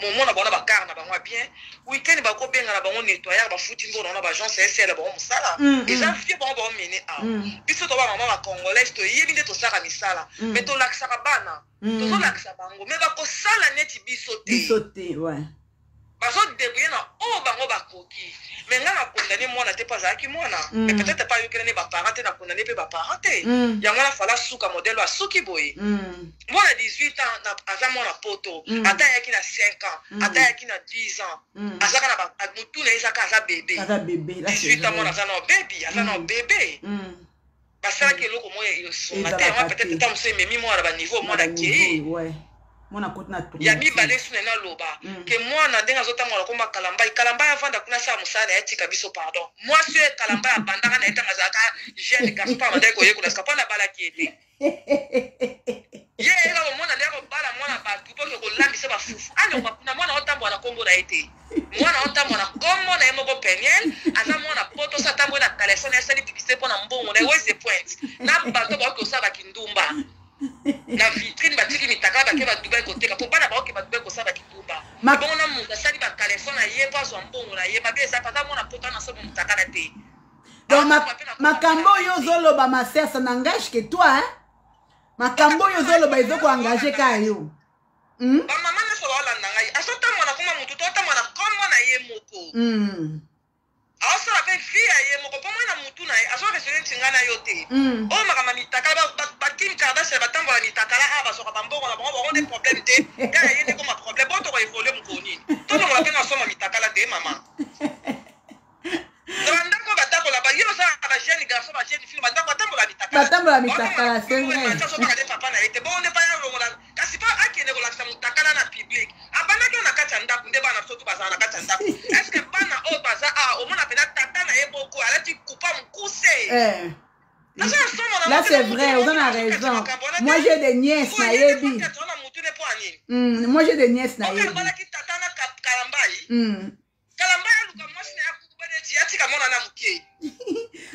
Momona bango na bakare na bango ya bien, weekend bakobenga na bango nettoyeur, bafuti mbongo na baagence esala bango mosala. Eza vie bango baomene awa. Biso to bamama bacongolaise toyebi nde tosalaka misala, mais tolakisaka bana, tozolakisa bango, mais bakosala neti biso te. Biso te, ouais. Bazodébrouiller na oyo bango bakoki. Mais ngai nacondamner mwana te mpo azalaki mwana. Mais peut-être pa ayokelani baparent te, nacondamner mpe baparent te. Yango wana fala suka modèle oyo asuki boye. Mwana 18 ans aza mwana poto. Ata ayaki na 5 ans, ata ayaki na 10 ans, azaka na motu na ye ezaka aza bébé. Aza bébé là, c'est 18 ans, vrai. mwana aza na baby, aza na bébé. Basalaki eloko moko esunga te. Ezalaka Yango peut-être te. ta mosusu ememi mwana na baniveau, mwana Na akei. baniveau, ouais. Mwana koti na Ya traumatisme. mibale, su na naloba ke mwana ndenge azotambola komba Kalambai, Kalambai avanda kuna, asala mosala na ye, atika biso. Pardon, mwasi oyo Kalambai abandaka na ye ntango azalaka jeune garçon, mpo abandaki koyekola sika, mpo na abalaki ye te. Ye eyeka komona nde akobala mwana bato mpo ke kolambisa bafufu, alongwa kuna. Mwana otambola na nkombo na ye te, mwana otambola na nkombo na ye moko. Peniel aza mwana poto, so atamboli na caleçon na ye, asali publicité mpo na mbongo na ye. Weze point na bato baoki kosala bakindumba na vitrine, batiki mitakala, bake badubai koteka, mpo bana baoke badubai kosala bakindumba. Bongo na moto asali bacaleçon na ye mpo azwa mbongo na ye, mabe eza? Aza mwana poto, ana somo motakala te. Donc Azwa mpe na makambo oyo ozoloba, ma sœur, ça n'engage que toi, hein? Makambo oyo ozoloba ezokoengage kaka yo, Bamama nyonso baolanda ngai, azotambola na komba motu to otambola na kombo na ye moko. Aosala mpe vie ya ye moko, mpo mwana mutu na ye azoraisonner nti ngai na yo te. Oyo makambo ya mitakala, bakim Kardashian batambola mitakala awa, bazwaka bambongo na bango, bango nde problème te, kaka ye nde koma. Batambola mitakala, c'est vrai. Azobanga nde papa na ye te. Bongo nde baya longola, kasi mpo akende kolakisa motakala na public. Abandaki oyo na kati ya ndako nde bana soki bazala na kati ya ndako. Est ce que bana oyo baza awa, omona mpenza tata na ye moko alati kupa mokuse? Eh. Là, c'est vrai, on a raison. Moi, j'ai des nièces, nayebi. Moi, j'ai des nièces, nayebi.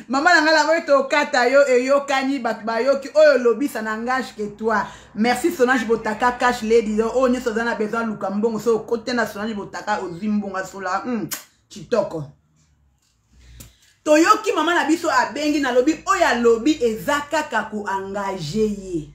Mama na ngai, lango tokata yo, eyokani, bato bayoki oyo olobi, ça n'engage que toi. Merci Solange Botaka, cash lady. Oyo nyonso aza na besoin, luka mbongo, so okote na Solange Botaka, ozwi mbongo asola kitoko. Toyoki mama na biso abengi, nalobi oyo alobi eza kaka koengage ye.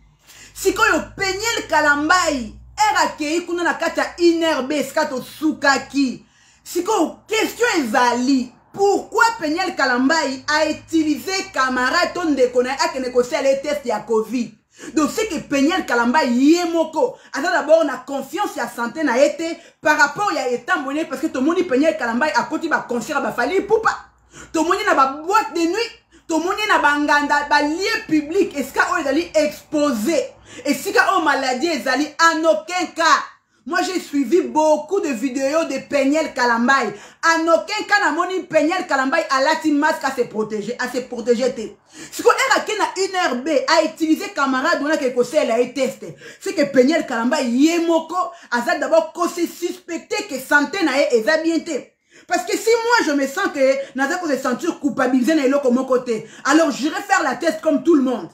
Sikoyo Peniel Kalambai ere akei kuna na kati ya INRB, esika tosukaki. Sikoyo question ezali: pourquoi Peniel Kalambai autilize camarade to ndeko na ye akende kosala ye test ya Covid? Donc c'est que Peniel Kalambai ye moko aza d'abord na confiance ya santé na ye te par rapport ya etamboli ye, parce que tomoni Peniel Kalambai akoti baconcert ya baFally Ipupa, tomoni na baboîte de nuit, tomoni na banganda, balieu public, esika oyo ezali exposé, esika oyo maladie ezali. En aucun cas, moi, j'ai suivi beaucoup de vidéos de Peniel Kalambai, en aucun cas namoni Peniel Kalambai alati masque à se protéger, à se protéger te. Sikoyo ere ake na INRB, autilize camarade wana ke kosalela ye test, c'est que Peniel Kalambai ye moko aza d'abord kose suspecte que santé na ye eza bien te. Parce que si moi, je me sens que naza kose sentir culpabilisé na eloko moko te, alors j'irai faire la test comme tout le monde.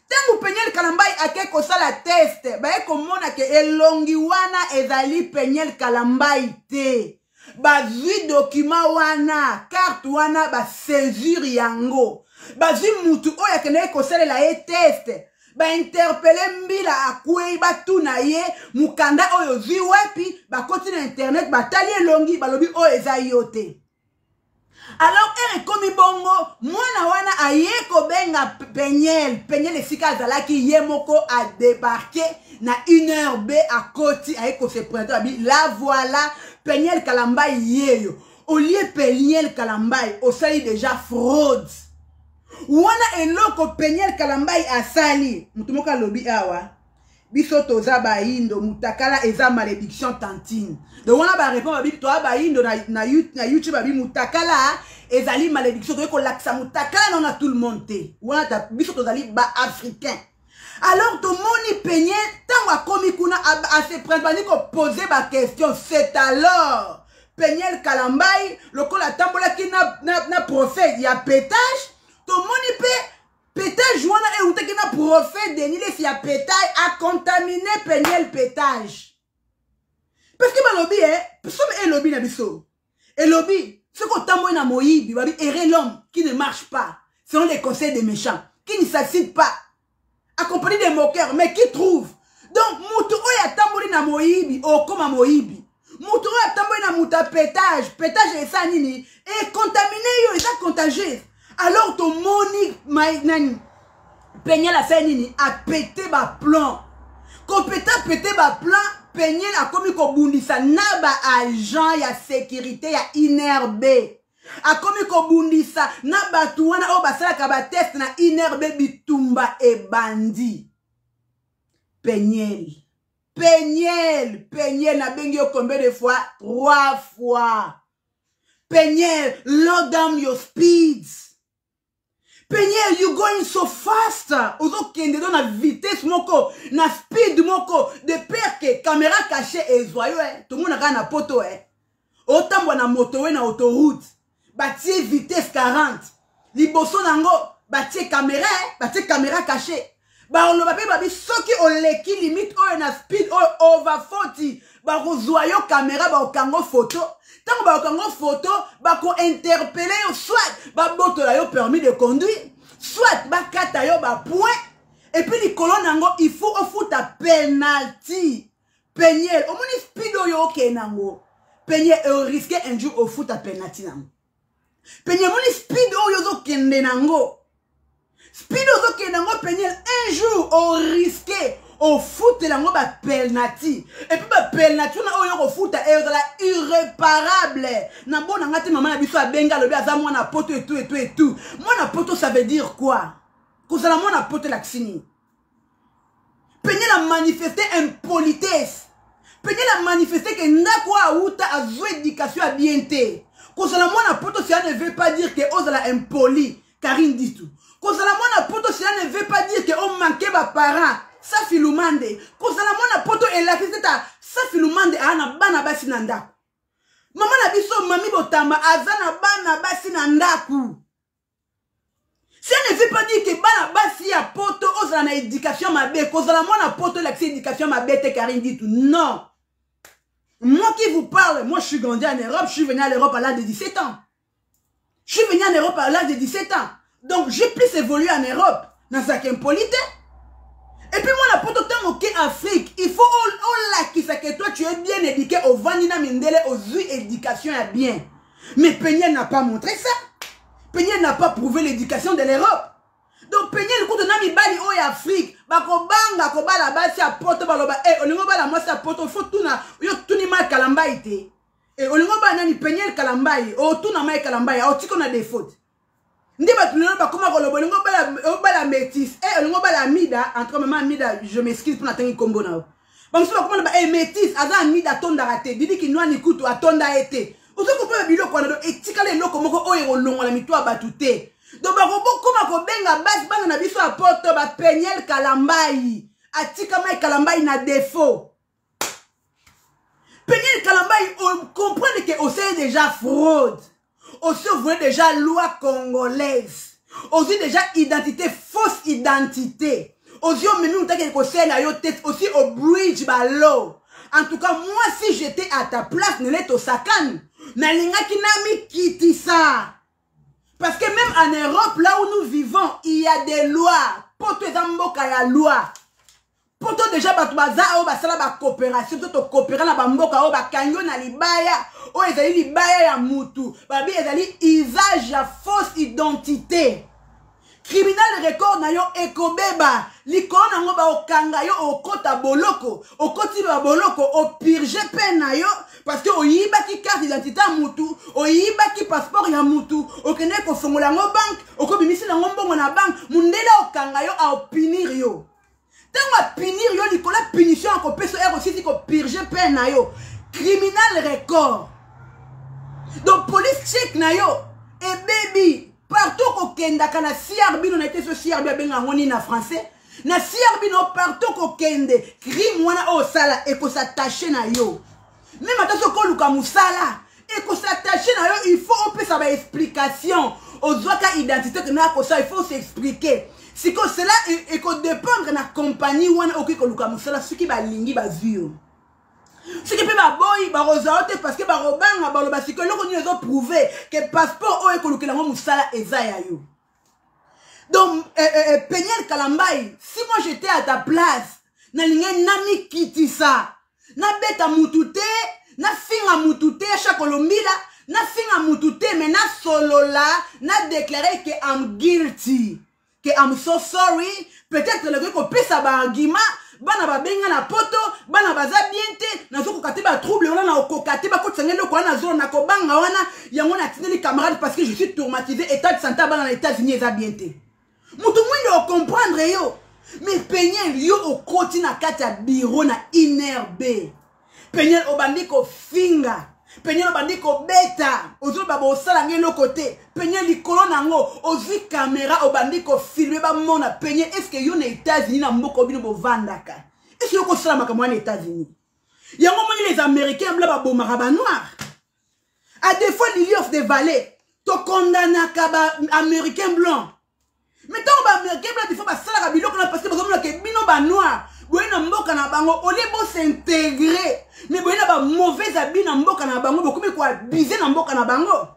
Ntango Peniel Kalambai ake kosala test, baye komona ke elongi wana ezali Peniel Kalambai te. Bazwi document wana, carte wana, basaisir yango, bazwi mutu oyo akendaki kosalela ye test, bainterpele mbila akwei, batuna ye: mokanda oyo ozwi wapi? Bakoti na internet, batali elongi, balobi oyo eza yo te. Alors ere ekomi bongo, mwana wana aye kobenga Peniel. Peniel esika azalaki ye moko adébarke na 1 heure b, akoti, aye kose présenter, abi: la voilà, Peniel Kalambai yeyo. Olie Peniel Kalambai, osali déjà fraude wana. Eloko Peniel Kalambai asali, motu moko alobi awa: biso toza bayindo, mutakala eza malédiction. Tantine, donc wana barépondre, babi toza bayindo na YouTube, babi mutakala ezali malédiction, toyei kolakisa mutakala nao na tout le monde te. Wana biso tozali baafricain. Alors tomoni Peniel ntango akomi kuna, ase bandi kopose baquestion. C'est alors Peniel Kalambai lokola atambolaki na prophète ya pétage, tomoni mpe pétage wana eutaki na prophète Denis Lesi ya pétage, acontamine Peniel pétage. Parce que balobi e somi elobi na biso, elobi soki otamboli na moyibi, babi: heureux l'homme qui ne marche pas selon les conseils des méchants, qui ne s'assied pas accompagné des moqueurs, mais qui trouve. Donc moto oyo atamboli na moyibi okóma moyibi. Moto oyo atamboli na moto ya pétage, pétage esa nini? Econtamine yo, eza contagieuse. Alors tomoni nani, Peniel asali nini? Apete baplomb. Kopeta pete baplomb, Peniel akomi kobundisa na baagent ya sécurité ya INRB, akomi kobundisa na bato wana oyo basalaka batest na INRB. Bitumba ebandi. Peniel, Peniel, Peniel, nabengi yo combien de fois? Trois fois. Peniel, low down your speeds. Peniel, you going so fast. Ozokende do na vitesse moko, na speed moko, de peur que caméra cachée ezwa yo. Eh, tomona kaka na poto, eh, otambwa na moto we na autoroute, batie vitesse 40, liboso nango batie caméra, eh, batie caméra cachée. Baloba mpe babi soki oleki limite oyo na speed oyo over 40, bakozwa yo caméra, bakokango photo. Ntango bakokango photo, bakointerpele yo, soit babotola yo permis de conduire, soit bakata yo bapoint, et puis likolo na yango il faut ofuta penalty. Peniel, omoni speed oyo okende yango, Peniel, orisque un jour ofuta penalty nango. Peniel, omoni speed oyo ozokende nango, speed ozokende yango, Peniel, un jour orisque ofutela yango bapenalty. Et puis bapenalty wana oyo kofuta ezala irréparable. Na bona nga te, mama na biso abengi, alobi aza mwana poto etu etu etu. Mwana poto, ça veut dire quoi? Kozala mwana poto elakisi nini? Peniel a manifeste impolitesse. Peniel a manifeste que ndako oyo awuta azwa éducation ya bien te. Kozala mwana poto cela ne veut pas dire que ozala impoli. Karine Ditu. Kozala mwana poto cela ne veut pas dire que o manquer ba parents. Safi Lumande. Kozala mwana poto elakisi ta Safi Lumande a na bana basi na ndako. Mama na biso mami Botamba aza na bana basi na ndako. Ça ne veut pas dire que bana basi ya poto ozala na éducation mabe. Kozala mwana poto elakisi éducation mabe te Karine Ditu. Non. Moi qui vous parle, moi je suis grandi en Europe, je suis venu à l'Europe à l'âge de 17 ans. Je suis venu en Europe à l'âge de 17 ans. Donc j'ai plus évolué en Europe. Nazalaka impoli te. Et puis moi, la poto ntango oke Afrique, il faut olakisa que toi tu es bien éduqué, ovandi na mindele, ozwi éducation ya bien. Mais Peniel n'a pas montré ça. Peniel n'a pas prouvé l'éducation de l'Europe. Donc Peniel kutu na mibali oyo ya Afrique bakobanga kobala basi ya poto, baloba eh olingi obala mwasi ya poto, faut tuna yo tuni Mike Kalambayi te. Eh olingi obala nani? Peniel Kalambayi, otuna Mike Kalambayi, otiko na défaut. Nde bato lelo bakoma koloba olingi obala métis, eh olingi obala Amida. En tout cas maman Amida, je m'excuse mpona atangi nkombo na yo. Bamosusu bakoma na ba eh métis aza Amida atondaka te, Didi Kinwani kutu atonda ye te. Ozo comprendre biloko wana? Donc etikala eloko moko oyo ekolongola mito ya bato te. Donc bakobokoma kobenga basi bana na biso ya poto ba Peniel Kalambayi atika Mike Kalambayi na défaut. Peniel Kalambayi, on comprendre que osali déjà fraude, osi ovoye déjà loi congolaise, ozwi déjà identité, fausse identité, ozwi omemi moto akende kosalela yo te, osi obridge balo. En tout cas moi si j'étais à ta place, nele tosakani nalingaki namikitisa. Parce que même en Europe, là où nous vivons, il y a des lois. Poto eza mboka ya loi. Poto déjà bato baza oyo basala ba coopération, to tocoopéra na bamboka oyo bakangi yo na libaya oyo ezali libaya ya mutu, babi ezali usage ya fausse identité. Criminal record na yo ekobeba likolo nango, baokanga yo, okota boloko, okoti ba boloko, opurge mpe na yo parce que oyibaki carte d'identité ya mutu, oyibaki passeport ya mutu, okendeki kofongola yango banque, okobimisi nango mbongo na banque. Mundele okanga yo, aopinir yo. Ntango apinir yo, likolo ya punition akopesa yo osisi kopurge mpe na yo criminal record. Donc police check na yo ebebi partout okokendaka na CRB no na ete so CRB abenga yango nini na français, na CRB no partout okokende, crime wana oyo osala ekosatache na yo. Meme ata soki oluka mosala, ekosatache na yo. Il faut opesa baexplication. Ozwaka identité okendaka kosala, il faut s'expliquer. Sikoyo cela ekodépendre na compagnie wana okoki koluka mosala. Soki balingi bazwi yo, soki mpe baboyi bakozwa yo te, parce que bakobanga, baloba sikoyo eloko nini ezoprouve ke passeport oyo ekolukela yango mosala eza ya yo? Donc Peniel Kalambayi, si moi j'étais à ta place, nalingai namikitisa, nabeta mutu te, nafinga mutu te, chaque olombila nafinga mutu te, mais nasolola, nadéclare que I'm guilty, que I'm so sorry. Peut-être nakoki kopesa baargument: bana babenga na poto, bana baza bien te, nazokoka te, batrouble wana nakokoka te, bakotisa ngai eloko wana zolo, nakobanga wana, yango natindeli camarade parce que je suis traumatisé, état de santé ya bana na États-Unis eza bien te. Moto mwindo ocomprendre yo. Mais Peniel, yo okoti na kati ya bureau na INRB, Peniel obandi kofinga, Peniel obandi kobeta, ozoloba bosala ngai eloko te. Peniel, likolo nango ozwi kamera, obandi kofilme, bamona. Peniel, est-ce yo na États-Unis, na mboka bino bovandaka, est-ce yo kosala makambo wana États-Unis? Yango moni les Américains bla babomaka banoir. À défaut, Lily of the Valley, tokondanaka baaméricain blanc, mais ntango baaméricain blanc des fois basalaka biloko na parce que bazomona ke bino banoir boye na mboka na bango, olie bos'intégrer, mais boye na bamauvais habits na mboka na bango, bokomi koabuser na mboka na bango.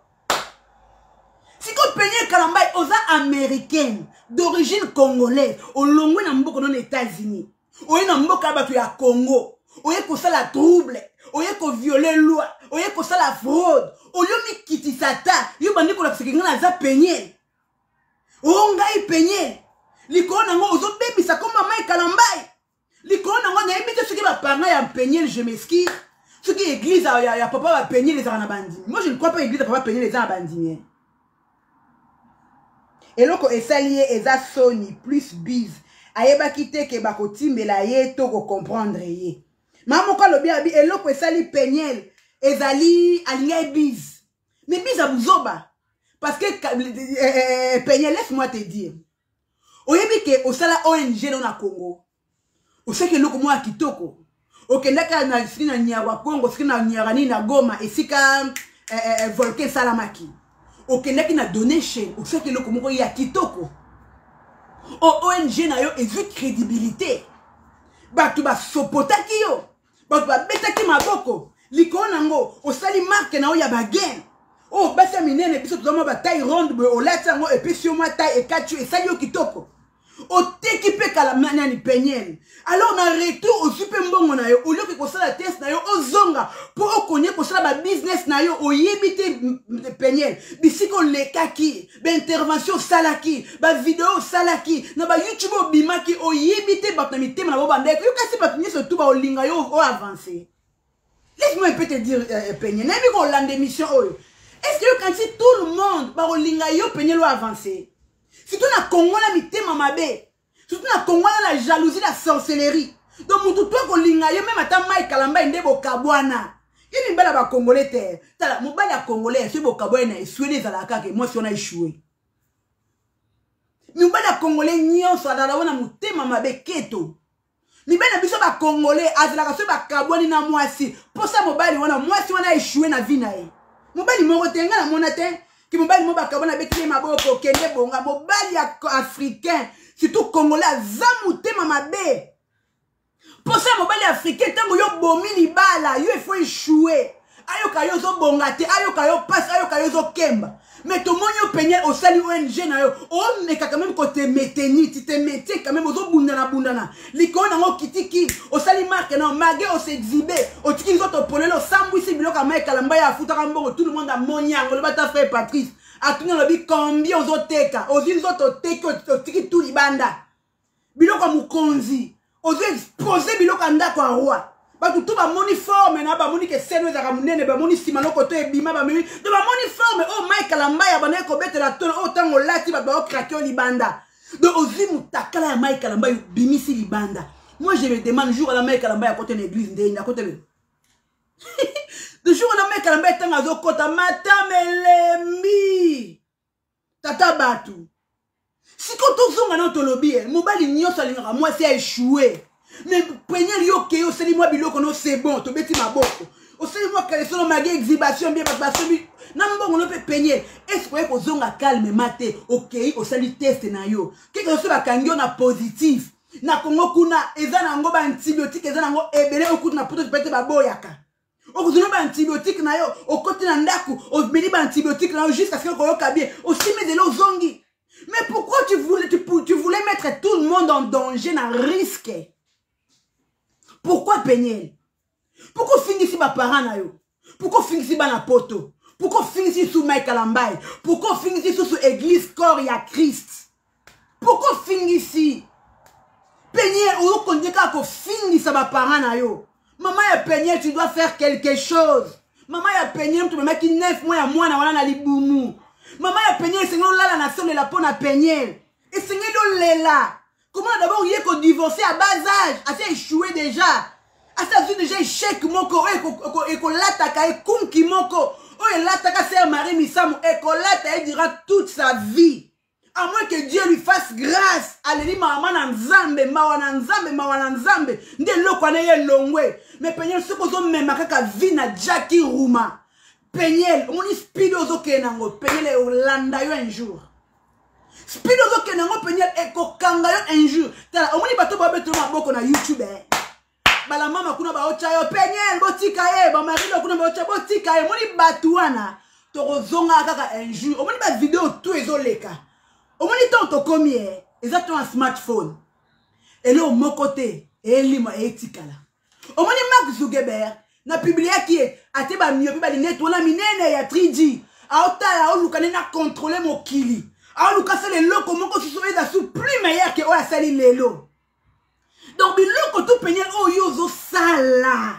Sikoyo Peniel Kalambayi, oza américaine d'origine congolaise, olongwe na mboka no na États-Unis, oye na mboka ya bato ya Congo, oye kosala trouble, oye kovioler loi, oye kosala fraude. Oyo mikitisa ta yo bandi kolakisaka ngai naza Peniel, o ngai Peniel. Likolo nango ozobebisa ko mama Ekalambai. Likolo nango nayebi te soki baparent ya Peniel, je m'excuse, soki église ya papa bapeniel ezalaka na bandimi. Moi je ne crois pas église ya papa Peniel eza na bandimi. Eloko esali ye eza soni plus bise. Ayebaki te ke bakotimbela ye to ko comprendre ye. Mama moko alobi abi eloko esali Peniel ezali alinga ye bise. Mais bise ya buzoba. Parce que Peniel, laisse-moi te dire. Oyebi ke osala ONG no na Congo. Osaki eloko moko ya kitoko. Okendaka na soki na Nyarwa Congo, soki na Nyarwa nini na Goma, esika volcan esalamaki. Okendaki na donation, osaki eloko moko ya kitoko. O ONG na yo ezwi crédibilité. Bato basopotaki yo, bato babetaki maboko. Likolo nango osali marque na yo ya bagain. Oyo basi ya minene biso toza mwa ba taille ronde boye, olati yango epesi yo mwa taille ekati yo, esali yo kitoko. Oteki mpe kala nani Peniel. Alors na retour ozwi mpe mbongo na yo, olioki kosala test na yo ozonga mpo okonie kosala ba business na yo. Oyebi te Peniel bisika olekaki, ba intervention osalaki, ba video osalaki na ba YouTube obimaki, oyebi te bato na mitema na bango bandeko yo, kasi bato nyonso tu baolinga yo o avancer. Laisse-moi un peu te dire, Peniel, nayebi kolanda émission oyo. Est-ce que yo kanisi tout le monde bakolinga yo Peniel o avancer? Surtout na Congo na mitema mabe. Surtout na Congo na la jalousie, la sorcellerie. Donc mutu to kolinga yo même ata Mike Kalamba nde bokabwana. Ye mibala ba Congolais te. Tala mobali ya Congolais soki bokabwana na esweli ezalaka kaka mwasi wana échoué. Mibali ya Congolais nyonso azala wana motema mabe keto. Mibali na biso ba Congolais azalaka soki bakabwani na mwasi, posa mobali wana, mwasi wana échoué na vie na ye. Mobali moko te nga namona te ki mobali moko bakabwani abeteli ye maboko kende bonga. Mobali ya africain surtout Congolais aza motema mabe. Posa mobali africain ntango yo bomi libala yo il faut échouer. Ayoka yo ozobonga te, ayoka yo pasi, ayoka yo ozokemba. Mais tomoni yo Peniel osali ONG na yo, omeka quand même kote maintenir, tu te maintiens quand même, ozobundana bundana. Likolo nango okitiki, osali marque na yo, malgré osexhibe, otiki nzoto polele, osambwisi biloko ya Mike Kalamba ya afutaka mbongo, tout le monde amoni yango. Loba ta frère Patrice, atuni alobi combien ozoteka, ozwi nzoto oteki, otiki tout libanda. Biloko ya mokonzi, ozo expose biloko ya ndako ya roi. Bato tu bamoni forme na bamoni ke seno ezalaka monene, bamoni nsima loko to ebima, bamemi to bamoni forme oyo Mike Kalamba ya bandaki kobetela tolo oyo ntango olati bato baokrake yo libanda. Donc ozwi motakala ya Mike Kalamba obimisi libanda. Moi je me demande jour wana Mike Kalamba akota na église ndenge akota le le jour wana Mike Kalamba ntango azokota matama elembi tata bato. Sikoyo tozonga nano tolobi ye mobali nyonso alingaka mwasi a échoué. Mais Peniel yo okei osali mwa biloko no, c'est bon, tobeti maboko, osali mwa caleçon no magi exhibition bien, bato basomi na mbongo no. Mpe Peniel est-ce oye kozonga calmement te, okei osali test na yo keke soso bakangi yo na positif. Na Congo kuna eza nango ba antibiotique eza nango ebele, okuti na poto peut-être baboyaka. Okozwa ba antibiotique na yo, okoti na ndako omeli ba antibiotique na yo jusqu'à ce que okoyoka bien, osimi nzela ozongi. Mais pourquoi tu voulais mettre tout le monde en danger, na risque? Pourquoi Peniel? Pourquoi ofingisi ba parents na yo? Pourquoi ofingisi bana poto? Pourquoi ofingisi sous Mike Kalambay? Pourquoi ofingisi sous église corps ya Christ? Pourquoi ofingisi Peniel? Ozokonde kaka kofingisa ba parents na yo. Maman ya Peniel, tu dois faire quelque chose. Maman ya Peniel, tu memaki 9 mois ya mwana wana na libumu. Maman ya Peniel, esengeli olala na solela mpo na Peniel. Esengeli olela. Comment d'abord ye ko divorcer à bas âge? Asi échoué déjà. Asi azwi déjà échec moko oyo ekolataka ekunki moko oyo elataka sœur Marie Misamu ekolata ye durant toute sa vie. À moins que Dieu lui fasse grâce, aleli mama na Nzambe, mawa na Nzambe, mawa na Nzambe, nde eloko wana ye elongwe. Mais Peniel, soki ozomema kaka vie na Jackie Ruma, Peniel, omoni speed ozokende nango, Peniel olanda yo un jour. Speed ozokende nango, Peniel ekokanga yo un jour. Tala, omoni bato babetela maboko na YouTube, eh. Bala mama kuna baotya yo Peniel, botika ye, ba Marino kuna baotya, botika ye. Omoni bato wana tokozonga kaka un jour. Omoni ba video tout ezoleka. Omoni ntango tokomi ye, eza to na smartphone. Eloko moko te elima etikala. Omoni Mark Zuckerberg na publiaki ye ate ba myope ba linete wana minene ya 3G. Aotala, aoluka nde na contrôler mokili. Aoluka sala eloko moko susu eza su plus meilleur que oyo asali lelo. Donc biloko tout Peniel oyo ozosala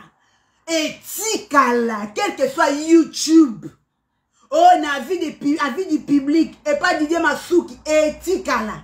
etikala, quel que soit YouTube. Oyo na avis, de, avis du public epa Didier Masuki etikala.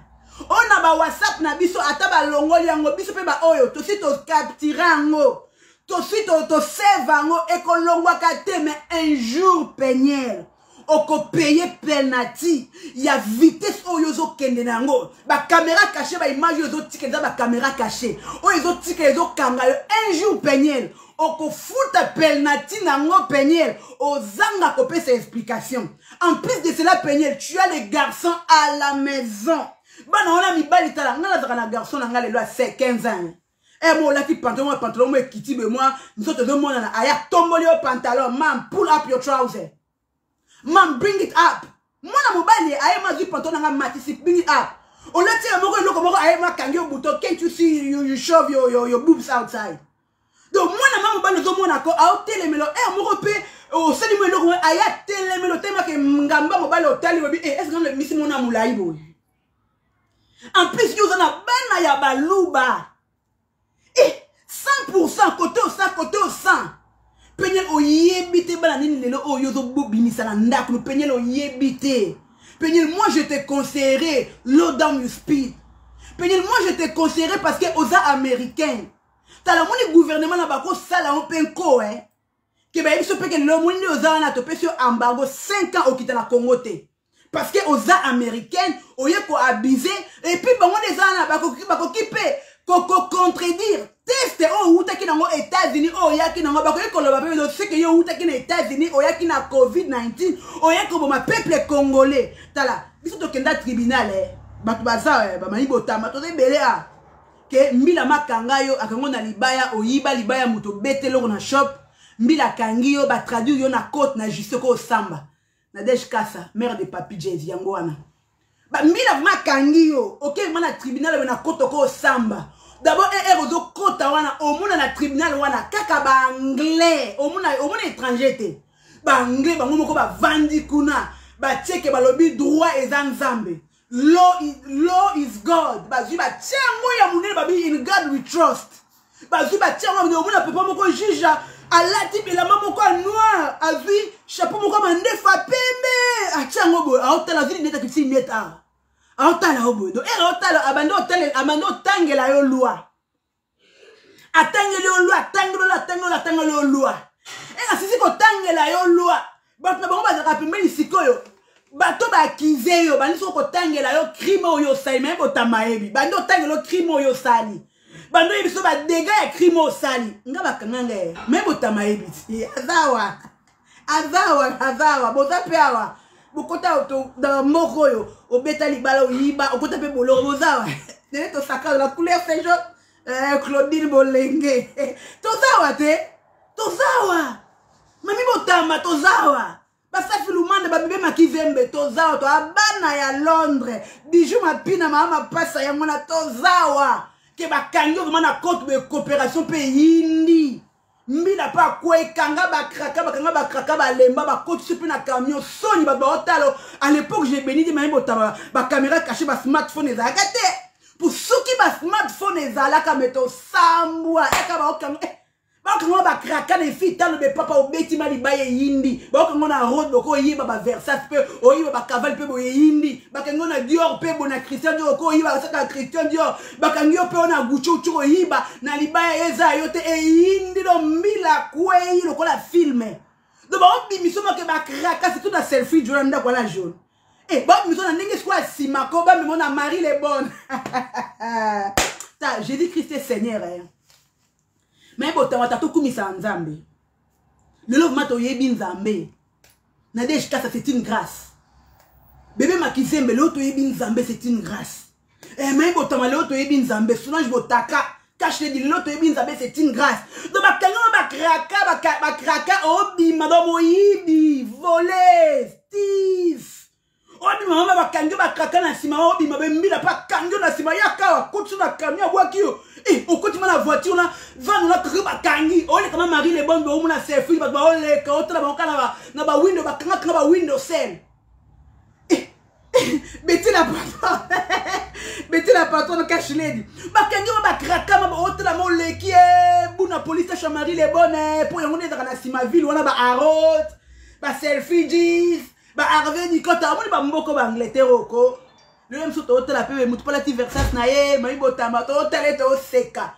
Oyo na ba WhatsApp na biso, ata balongoli yango, biso mpe baoyo tosi tocapture yango, tosi tosave yango, ekolongwaka te. Mais un jour, Peniel, okopaye penalty ya vitesse oyo ozokende na yango. Bacaméra caché, baimage oyo ezotika eza bacaméra caché oyo ezotika, ezokanga yo. Un jour, Peniel, okofuta penalty na yango. Peniel, ozanga kopesa explication. En plus de cela, Peniel, tu as les garçons à la maison, bana wana mibali. Tala, nga nazalaka na garçon na nga lelo ya 15 ans. E mo olati pantalon, mwa pantalon mo ekiti be, mwa nzoto ezomonana, aya tomboli yo pantalon: "Mam, pull up your trouser. Mam, bring it up." Mwana mobali aye ma azwi pantalon nanga, matisi: "Bring it up." Olati ya moko eloko moko, aye ma akangi yo bouton: "Can't you see you shove your boobs outside?" Donc mwana ma mobali ozomona ko aotelemelo e moko mpe osali mo eloko, aya telemelo otelemake ngamba mobali otali obi e est ce que misi mona molai boye? En plus, yo oza na bana ya baluba e 100 côté osa, côté osa. Peniel, oyebi te bana nini lelo oyo ozobimisa na ndako. Peniel, oyebi te. Peniel, moi je te conseillerais, low down your speed. Peniel, moi je te conseillerais, parce que oza américain. Tala, moni gouvernement na bakosala yango mpe nko e ke bayebi so mpe ke lelo moni nde oza wana, topesi yo embargo 5 ans, okita na Congo te, parce que oza américaine, oye koabuser. Et puis bango nde eza wana, bakoki mpe kocontredire test oyo outaki nango États-Unis, oyo oyaki nango. Bakoki koloba mpe seke yo outaki na États-Unis, oyaki na COVID-19, oyaki koboma peuple congolais. Tala, biso tokenda tribunal, bato baza bamani botama, toza ebele a ke mbila makanga yo, akango na libaya, oyiba libaya, moto obete eloko na shop, mbila akangi yo, batraduire yo na cote na justice ko osamba. Nadege Kasa, mare de Papi Jazz, yango wana bambila vraiment akangi yo, okei ma na tribunal oyo na cote oko osamba. D'abord ere ozokota wana, omona na tribunal wana kaka baanglais, omona étranger te. Baanglais bango moko bavandi kuna, batieke, balobi droit eza Nzambe, law is God. Bazwi, batie yango ya monene, babi "In God we trust". Bazwi, batie yango. Omona papa moko juge alati bilamba moko ya noir, azwi chapeau moko ya mandefu ya pembe, atie yango boye, aotala, azwi lunettes, akipisi lunettes awa, aotala yo boye. Donc ere aotala, abandi otangela yo loi, atangeli yo loi, atangeli yo loi, atangeli yo, atangeli yo loi. Ere asisi kotangela yo loi, bato na bango bazalaka pembeni. Sikoyo bato baakize yo, bandi soko kotangela yo crime oyo osali. Me botama yebi, bandi otangela yo crime oyo osali, bandi oyebi so badégâts ya crime oyo osali. Nga bakanga ngai, me botama yebi ti azawa, azawa, azawa. Boza mpe awa, bokota na moko oyo obeta libala, oyiba, okota mpe boloko. Bozawa ndenge tosaka la couleur c'est jaune. Claudine Bolenge, tozawa te, tozawa. Mami botama, tozawa. Basafi Lumande, babebe Makizembe, tozawa. Toa bana ya Londres, Bijou Mapina, mama mapasa yango na tozawa. Ke bakangi yo vraiment na cote de coopération mpe yindi mbila mpe akwekanga, bakraka, bakanga, bakraka, balemba, bakotisi mpe na camion. Soni, bato baotala. À l'époque, j'ai béni de mami botama, bacaméra caché, basmartphone ezalaka te. Po soki basmartphone ezalaka, me tosambwa eka baokanga, bakanga, bakraka na efi. Talo be papa obetima libaya, eyindi, baokango na road, boko oyeba baVersace mpe oyiba, baCavalli mpe boye, eyindi, bakangi na Dior mpe bo na Christian Dior, oko oyiba basaka Christian Dior, bakangi yo mpe o na Gucci, uti koyiba na libaya, eza yo te, eyindi. Do mbila kwei lokola film. Do baobimiso make bakraka, surtout na selfie jona ndako wana jaune e babimiso na ndenge sikoyo ya nsima ko bamemo na Marie le Bonne. Ta Jésus Christ est Seigneur, eh. Me botama ta, tokumisa Nzambe. Lelo vraiment toyebi Nzambe. Nadege Kasa, c'est une grâce. Bébé Makizembe, lelo toyebi Nzambe, c'est une grâce. Eh, me botama, lelo toyebi Nzambe. Solange Botaka cash ledi, lelo toyebi Nzambe, c'est une grâce. Donc bakanga, bakraka, bakraka, obima do moyibi, volé, thief, obima mama, bakangi yo, bakraka na nsima, obima bembila mpe akangi yo na nsima, yaka akotisi na camion, abwaki yo, e okotima na voiture na vano na kaka, bakangi, oleka na Marie le Bonne, omona selfie, bato baoleka, otala bango kaka na bawindo, bakangakanga bawindo sel. Beti la patronne, beti la patronne cash lady, bakangi yo, bakrakama, otala ma oleki buna police station Marie le Bonne, mpo yango nde ezalaka na nsima ville wana, ba Harrods, baselfie jeans. Ba Harvey Nicota amoni ba mboko ba Angleterre oko. Lelo biso totala pe mutu palati Versace na ye, mayi botama totala ete oseka.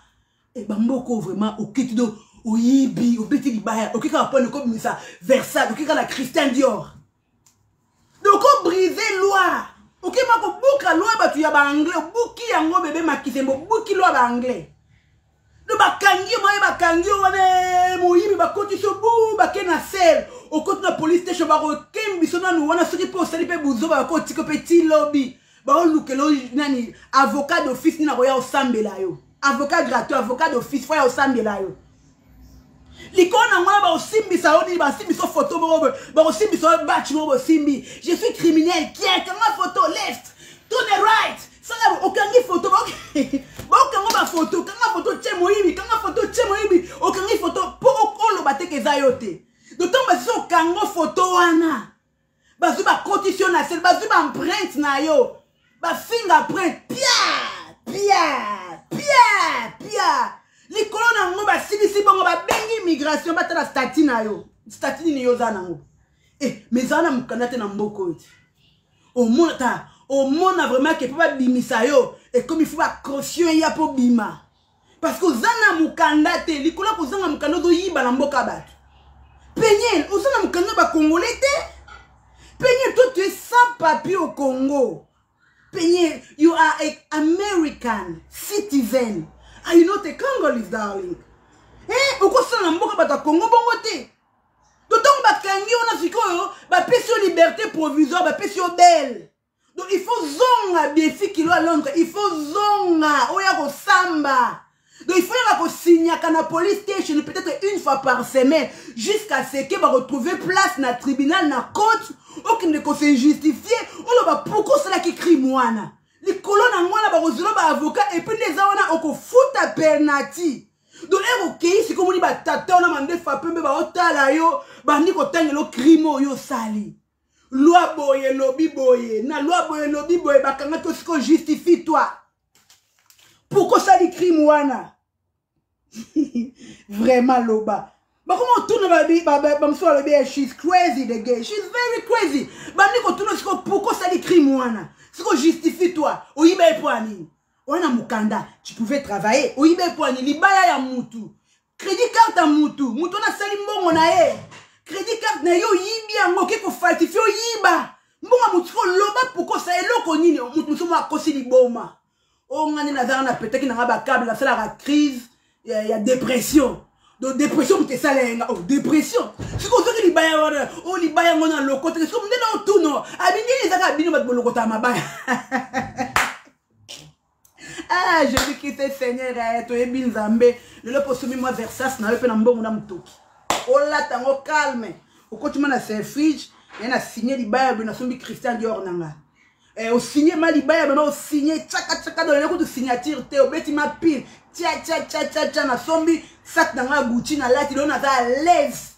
E ba mboko vraiment okiti do oyibi obeti libaya oki kaka pona kobimisa Versace oki kaka na Christian Dior. Donc o briser loi. Oki ma kobuka loi bato ya ba anglais obuki yango bebe makizembe obuki loi ba anglais. Do bakangi yo maye bakangi yo wana eh, moyibi bakotisi yo bu bake na sel okoti na police station bakokembiso nanu wana soki mpe osali mpe buzoba bakotika mpe ti lobi baolukela nani avocat d'office nini akoya osambela yo avocat gratuit avocat d'office fo ya osambela yo likolo na yango wana bakosimbisa yo nini basimbisa yo foto moko boye bakosimbisa yo batch moko bosimbi je suis criminel kie kanga foto left tourne right sala okangi foto bakokanga bafoto kanga foto tie moyibi kanga foto tie moyibi okangi foto mpo oloba te ke eza yo te do ntango basisi okango foto wana bazwi bakotisi yo na sele bazwi baempreinte na yo bafingerprint pia pia pia pia likolo na yango basilisi bongo babengi immigration batala stati na yo stati nini yo oza nango e eh, mais ezala na mokanda te na mboka oyo te omona ta omona vraiment ke mpo babimisa yo ekomi fo bacaution eya mpo bima parce que oza na mokanda te likolo ya kozanga mokanda ozoyiba na mboka bato peniel oza na mokanda ya bacongolais te peniel toi tu es sans papier au congo peniel you are a american citizen are you not a congolese darling eh, okosala na mboka bato ya congo bongo te to ntango bakangi yo na sikoyo bapesi yo liberté provisoire bapesi yo bele donc il faut zonga defi kilo à londres il faut zonga oya kosamba donc il faut yaka kosignaka na police station peut-être une fois par semaine jusqu'à ce que baretrouve place na tribunal na cote okende kose justifier oloba pourquoi osalaki crime wana likolo na yango wana bakozela baavocat epuis nde eza wana okofuta penalty donc ere okei sikoyo omoni batata wana mandefa pembe baotala yo bandi kotangela crime oyo osali loi boye elobi boye na loi boye elobi boye bakangaki yo sikoyo justifie toi pourkoi osali crime wana vraiment loba bakoma kotuna bamosusu balobi eh, she's crazy the girl she's very crazy bandi kotuna sikoyo pourkoi osali crime wana sikoyo justifie toi oyiba ye mpo ya nini wana mokanda tu pouvais travailler oyiba ye mpo ya nini libaya ya mutu Credit carte ya mutu, mutu wana asali mbongo na ye. Credit carte na ye oyibi yango, oke ko falsifier oyiba. Mbongo ya mutu sikoyo loba pourquoi osala eloko nini? Mutu mosusu moko akosi liboma. Oh nga nde nazalaka na petaki na nga ba câble nasalaka crise ya, ya dépression. Donc dépression moto esala ye nga. Oh dépression. Sikoyo ozwaki libaya wana, oh libaya yango na lokotaki. Sikoyo nde na otuno, abi ndenge ezaka bino bato bolokotaka mabaya. Ah, jésus christ est seigneur eh, toyebi nzambe lelo mpo osomi mwa versas na yo mpe na mbongo na motoki olata yango calme okoti ma na selfridge naye na signe libaya boye nasombi christian dior na nga eh, osigne ma libaya bema osigne chakachaka dolele kutu signature te obeti ma pile tia tia tia tia tia nasombi sac na nga gucci nalati lelo naza à l'aise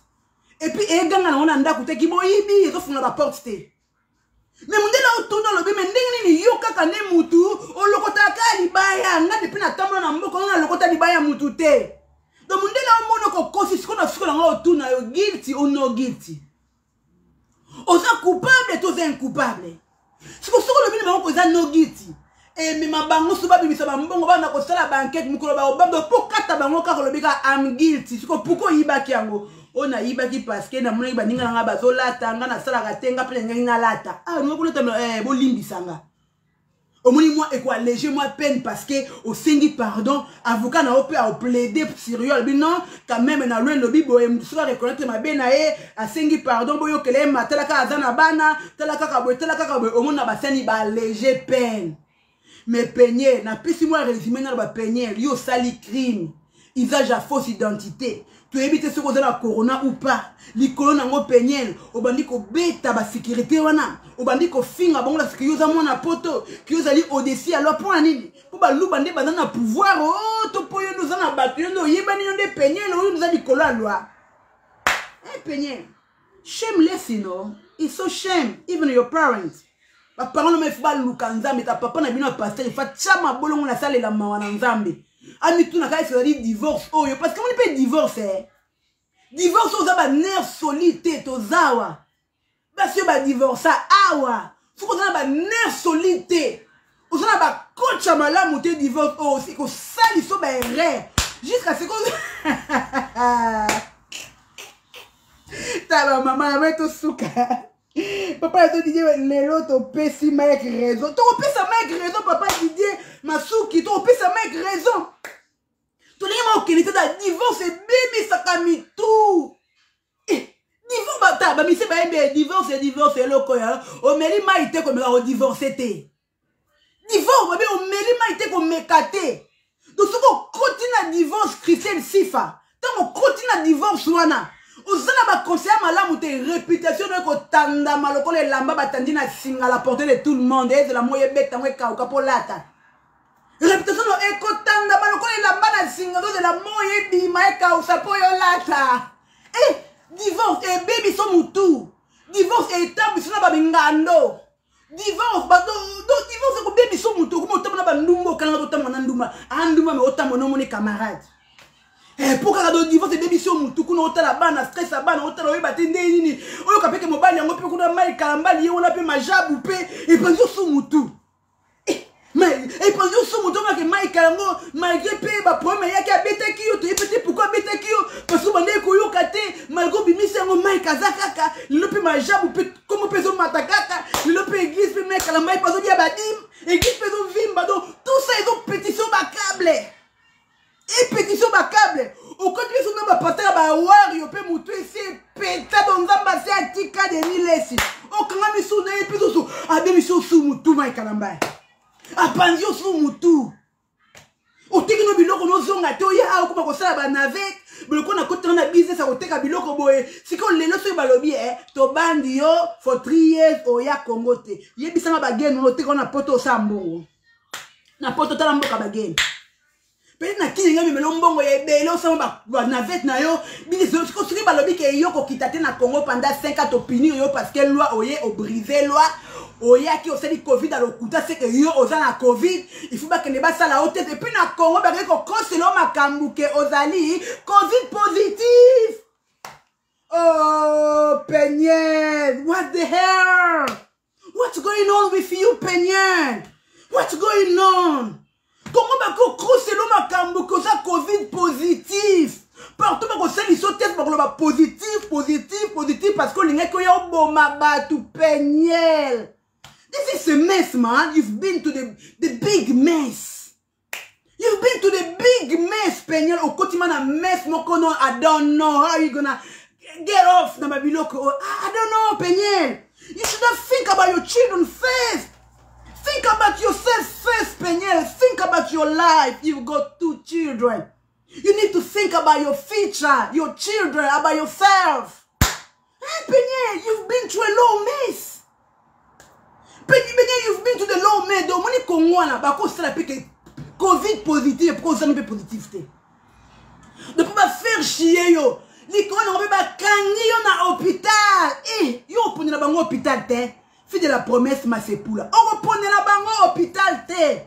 epuis eganga nango na ndako te kiboyibi ezofungola baporte te me mondele otuna olobi me ndenge nini yo kaka nde mutu olokotaka kaka libaya nga depuis natambola na mboka ngo nalokota libaya ya mutu te donc mondele omona okokosi sikoyo na suka na nga otuna yo guilty ou no guilty oza coupable to oza incoupable siko soki olobi na bango koza no guilty emema bango so babimisa bambongo bana kosala bankete mokolo bakobamba mpo kata bango kaka olobi kaka am guilty siko pourkoi oyibaki yango oyo nayibaki parceke namonaki baninga na ngai bazolata ngai nasalaka te ngai mpe nalingaki nalata ah ninga kolata eh, bolimbisa nga omoni mwa ekoallege mwa peine parce que osengi pardon avocat na yo mpe aoplaide sur yo alobi non quand même na loi elobi boye moto soki areconnaitre mabe na ye asengi pardon boyokela ye ma tala kaka aza na bana tala kaka boye tala kaka boye omoni na basani baalege peine mais peniel napesi mwa résumé naloba peniel yo osali crime usage ya fausse identité toyebi te soki oza na corona ou pas likolo na yango peniel obandi kobeta basécurité wana obandi kofinga bango na soki yo oza mwana poto ki ozali odesi ya loi mpo na nini mpo baluba nde baza na pouvoir o oh, to mpo yo nde oza na bato yo nde oyebani yo nde peniel oyo oza likolo ya loi e peniel shameless you know it's so shame even your parents baparent no mefi baluka nzambe ta papa na bino ya pasteur ifa tya mabolongo na salela mawa na nzambe amitunaka esi ezali divorce oyo parce que omoni mpe divorce eh. divorce oyo oza banerf solide te tozawa. Basi oyo badivorsa awa, soki oza na banerf solide te, oza na bacoach ya malamu te, divorce oyo osi kosaliso baerreur jusqu'à ce que tala mama ya mai tosuka. Papa ya to Didier, lelo topesi Mike raison, tokopesa Mike raison. Papa Didier Masuki, tokopesa Mike raison. Tolingi ma okende te na divorce, ebebisaka mitu. Eh, divorce, bata bamise bayebi divorce. Divorce eloko ya omeli mai te, komeka kodivorce te. Divorce babe, omeli mai te, komeka te. Donc soki okoti na divorce, Christian Sifa, ntango okoti na divorce wana, oza na baconseil ya malamu te, réputation no ekotandama lokola elamba batandi na singa, la portée de tout le monde. Ezela moi ebeta yango, ekauka mpo lata. Réputation no ekotandama lokola elamba na singa, ozozela moi ebima, ekausa mpo yo lata. E divorce ebebiso motu, divorce etambwiso na babingando, divorce divorce ekobebiso motu. Okoma otambola na bandumba, okalanga totambola na ndumba, andumba me otambola nomoni camarade mpo kaka do divorce ebebisi yo motu. Kuna otala bana, stress ya bana, otala oyeba te nde nini, oyoka mpe ke mobali yango mpe kuna mai kalambali ye wana mpe majabu mpe epanzi osu motu. Mais epanzi osu motu, omake Mike yango, malgré mpe baproblème eyaki, abetaki yo, toyebi te pourquoi abetaki yo, parce que bandeki koyoka te. Malgré obimisi yango, Mike aza kaka lelo mpe majabu mpe kombo mpe ezomata kaka lelo mpe église mpe Mike Kalambali mpe azolia badime, église mpe ezovimba. Donc tout ça ezopetisa yo bacable, epetisa yo bacable. Okoti biso na bapata ya bawario mpe motu esi epeta. Do Nzambe asi atika Denis Lesi, okanga misu na ye mpe susu abebisi osu motu. Mike Kalambali apanzi osu motu, oteki no biloko, nozonga te, oya awa okoma kosala banavete biloko na kotanga na business ya koteka biloko boye. Sikoyo lelo soki balobi e tobandi yo for 3 years, oya Congo te, yebisanga bagene oteka na Poto, osala mbongo na Poto. Tala mboka bagene peut-être na kini ngai memelo mbongo ya ebele, osala banavete na yo business. Soki balobi ke yo kokita te na Congo pendant 5 ans, topunir yo parce que loi oye obrise loi, oyaki osali Covid alokuta, seke yo oza na Covid, il faut bakende basala yo test. Et puis na Congo bakei kokosela yo makambo ke ozali Covid positif. Oh Peniel, what the hell, what's going on with you, Peniel? What's going on? Kongo bakokosela makambo koza Covid positif partout, bakosalisa yo test, bakoloba positif, positif, positif, parce que olingaki oya oboma bato. Peniel, this is a mess, man. You've been to the big mess. You've been to the big mess, Peniel. Okotima na mess moko no. I don't know how you gonna get off na babiloko. I don't know, Peniel. You should have think about your children first. Think about yourself first, Peniel. Think about your life. You've got two children. You need to think about your future, your children, about yourself. Hey, Peniel, you've been through a low mess. Peniel, you've been to the low mess. Donc, moni Congo wana bakosala pe ke Covid positif, po ozangi mpe positif te. Donc, mpo bafaire chier yo likolo nango mpe bakangi yo na hôpital. Eh, yo oponela bango hôpital te. Fille de la promesse Masepula, okoponela bango hôpital te.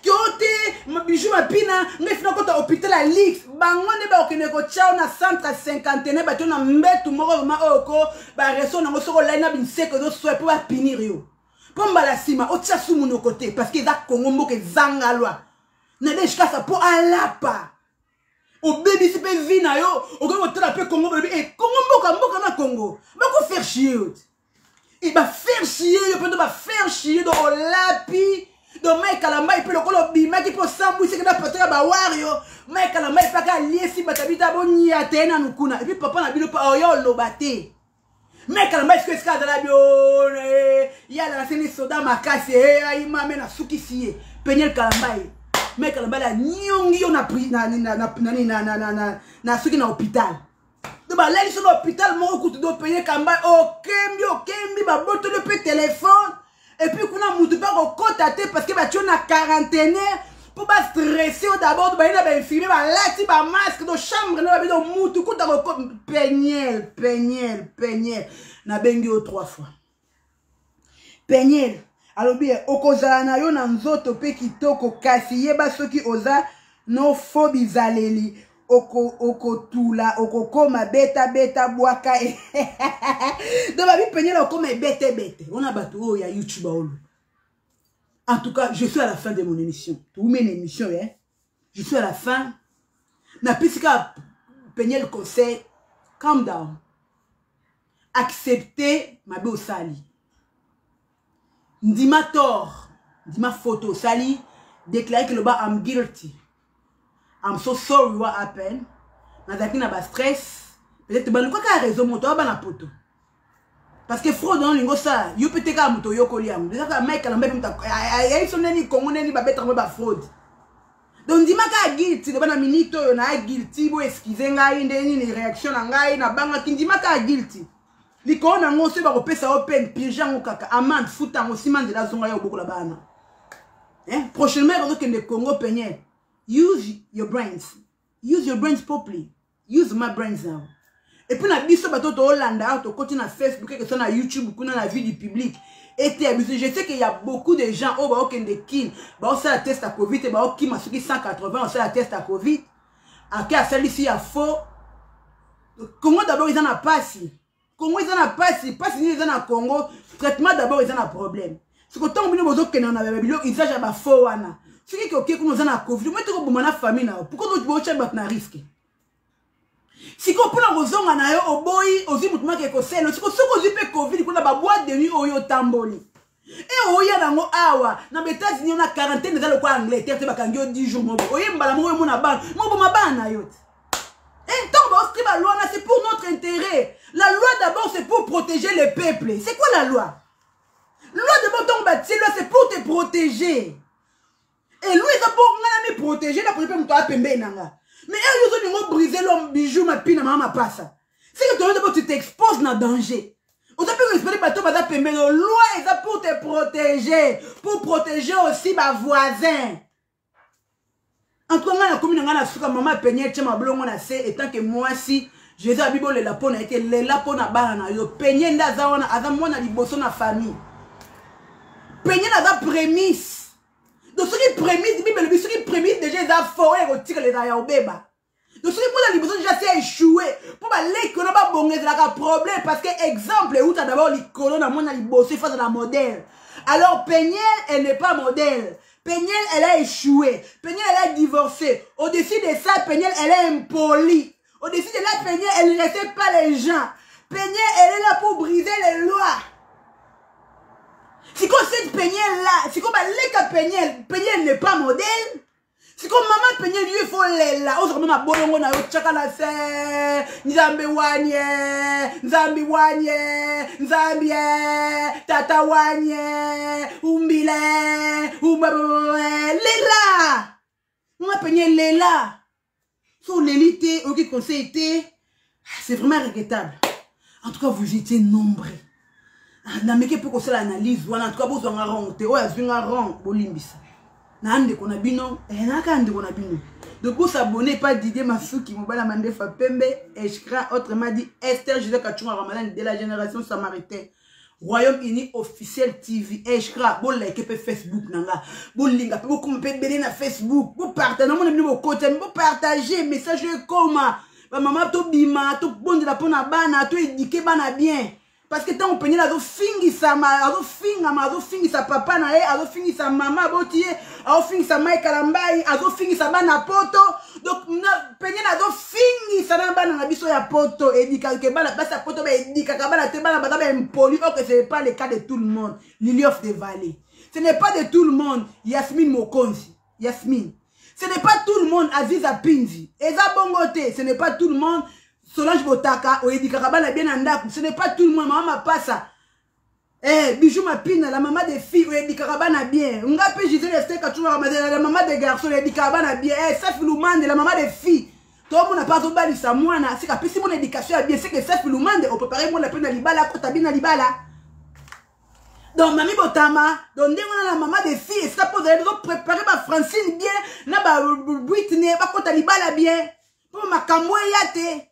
Ke o te Bijou Mapina, ngai fina kota hôpital ya lix, bango nde bakokende kotya yo na centre cinquantenaire, bato na mbetu moko vraimen oyo ko bareso nango, soki olai na binseko ezoswe mpo bapunir yo, mpo mbala nsima otya su monoko te, parce que eza Kongo, mboka ezanga lwa na deshkasa mpo alapa obebisi mpe vi na yo. Okoki kotala mpe Kongo, balobi e Kongo, mboka mboka na Kongo bakofaire chier yo te, e bafaire chier yo mpe to bafaire chier. Do olapi do Mike Kalambali mpe lokola obimaki mpe osambwisaki na pataka bawario, Mike Kalambali mpe aka aliesi bato abita bonia te nanu kuna. Et puis papa na bino mpe oyo oloba te, Mike Kalambali sikoyo esika azala bio ye alaka seni soda makasi ayimame nasukisi ye. Peniel Kalambali, Mike Kalambali anyongi yo na soki na hôpital, do balali so na hôpital moko kutu. Do Peniel Kalambali okembi, okembi, babotoli mpe telefone. Et puis kuna mutu mpe akokɔta te parce que batio na quarantaine mpo bastresse yo d'abord. Baye na bainfirmier, balati bamasque do chambre na babi do mutu kuta. Peniel, Peniel, Peniel, nabengi yo trois fois. Peniel alobi okozala na yo na nzoto mpe kitoko, kasi yeba soki oza no fo bizaleli. Okotula, okokoma beta beta bwaka. Donc babi Peniel okoma ebete bete. On a bato oyo ya YouTube oyo. En tout cas, je suis à la fin de mon émission. Tout une émission, hein. Je suis à la fin. Napesi kaka Peniel conseil, calm down. Accepter mabe osali. Ndima tort, ndima photo osali, déclarer que loba I'm guilty. I'm so sorry what happened. Nazalaki na ba stress. Peut-être balukaka ya réseau moto aba na poto. Parce que fraude on lingo ça, yo peut kaka moto oyokoli yango. Déjà ka Mike Kalamba mpe moto ayebi so ndeni Congo ndeni babetaka ngo ba fraude. Donc ndima kaka guilty, loba na minute oyo na guilty, bo excuse ngai nde nini réaction na ngai nabangaki, ndima kaka guilty. Likolo na yango soki bakopesa yo peine, purge yango kaka, amende, futa yango, nsima nzela azonga yo obokola bana. Hein? Prochainement ozokende Congo, Peniel, use your brains. Use your brains properly. Use my brains now. Et puis na biso bato toolanda awa, tokoti na Facebook, eke so na YouTube kuna na vie du public ete ya biso. Je sais qu'il y a beaucoup de gens oyo baokende Kin, baosala test ya Covid te, baokima soki 180 osala test ya Covid, ake asalisi ya faux. Congo d'abord eza na pasi. Congo eza na pasi. Pasi nini eza na Congo? Traitement d'abord eza na problème. Siko ntango bino bozokenda na biloko usage ya bafaux wana, soki koke kuna oza na Covid, moi tokoboma na famille na yo. Pourquoi botya bato na risque? Sikoyo mpona kozonga na yo, oboyi, ozwi motu moko ekosela. Siko soki ozwi mpe Covid kuna, baboîte de nuit oyo otamboli e oya nango awa na baÉtats-Unis, na quarantaine eza lokola Angleterre te. Bakangi yo 10 jours moko, oye mbala moko oyomona bana moboma bana na yo te. Ntango baoscrit baloi wana, c'est pour notre intérêt. La loi d'abord, c'est pour protéger le peuple. C'est quoi la loi? Loi d'abord, ntango batie loi, c'est pour te protéger. Et loi eza mpo nga na mi protéger, na protéger mpe moto apembeni na nga. Mais ere yo ozolinga obrise lo bijou mapina mama mapasa, c'est que toyo d'abord tu t'exposes na danger, oza mpe koexpose bato baza pembeni. Loi eza pour te protéger, pour protéger aussi bavoisin. En tout cas, ngai nakomi na ngai na suka. Mama Peniel, tia mabolongo na se etant que mwasi. Jésus abi bolela mpo na ye te, lela mpo na bana na yo. Peniel nde aza wana, aza mwana liboso na famille. Peniel aza prémisse. Donc soki prémisse, Bible elobi soki prémisse déjà eza fort, oyo ekotikala ezala ya obeba. Donc soki mwana liboso déjà si échoué, mpo baleki wana babonga ezalaka problème, parce que exemple euta d'abord likolo na mwana liboso, efasa na modèle. Alors Peniel, elle n'est pas modèle. Peniel, elle a échoué. Peniel, elle a divorcé. Au-dessus de ça, Peniel, elle est impolie. Au-dessus de là, Peniel, elle ne respecte pas les gens. Peniel, elle est là pour briser les lois. Sikoyo cette Peniel là, sikoyo baleka Peniel, Peniel n'est pas modèle. Sikoyo mama Peniel, yo ifo lela, ozwaka mama bolongo na yo, tiaka na se, Nzambe wanye, Nzambe wanye, Nzambe tata wanye, umbile umbe, lela mama Peniel, lela. So oleli te, oyoki conseil te, c'est vraiment regrettable. En tout cas, vous étiez nombreux, nameki mpe kosala analyse wana. En tout cas, bozwanga wrong te, oyo azwi nga wrong, bolimbisa na ndeko na bino, naka ndeko na bino. Donc bosabonner pa Didier Masuki, mobala mandefa pembe, Eshkra, autrement dit Esther José Kachunga Ramadan de la génération samaritain, Royaume-Uni officiel TV Eshkra. Bolike mpe Facebook na nga, bolinga mpe bokoma mpe ebele na Facebook, bopartage namona bino, bokota, bopartage message oyo ekoma. Bamama, tobima, tobondela mpo na bana, toéduquer bana bien, parce que ntango Peniel azofingisama, azofingama, azofingisa papa na ye, azofingisa mama aboti ye, azofingisa Mike Kalambai, azofingisa bana poto. Donc Peniel azofingisa na bana na biso ya poto. Edikaka bana basi ya poto, baedikaka bana te, bana baza baimpoli. Ok, ce n'est pas le cas de tout le monde. Lily of the Valley, ce n'est pas de tout le monde. Yasmine Mokonzi, Yasmine, ce n'est pas tout le monde. Aziza Pinzi, eza bongo te, ce n'est pas tout le monde. Solange Botaka, oyedikaka bana bien na ndako, ce n'est pas tout le monde. Mama Mapasa, Bijou Mapina, la maman des filles, oyedikaka bana bien. Nga mpe Gisele Esther Kachunga, la maman des garçons, oyedikaka bana bien. Safi Lumande, la maman des filles, tomona mpe azobalisa mwana, sika apesi mwana éducation ya bien. C'est que Safi Lumande oprépare mwana mpe na libala, akota bien na libala. Donc mami Botama, donc ndenge wana na mama des filles, esika mpo ozali ozoprépare baFrancine bien na baBritney, bakota libala bien mpo makambo eya te.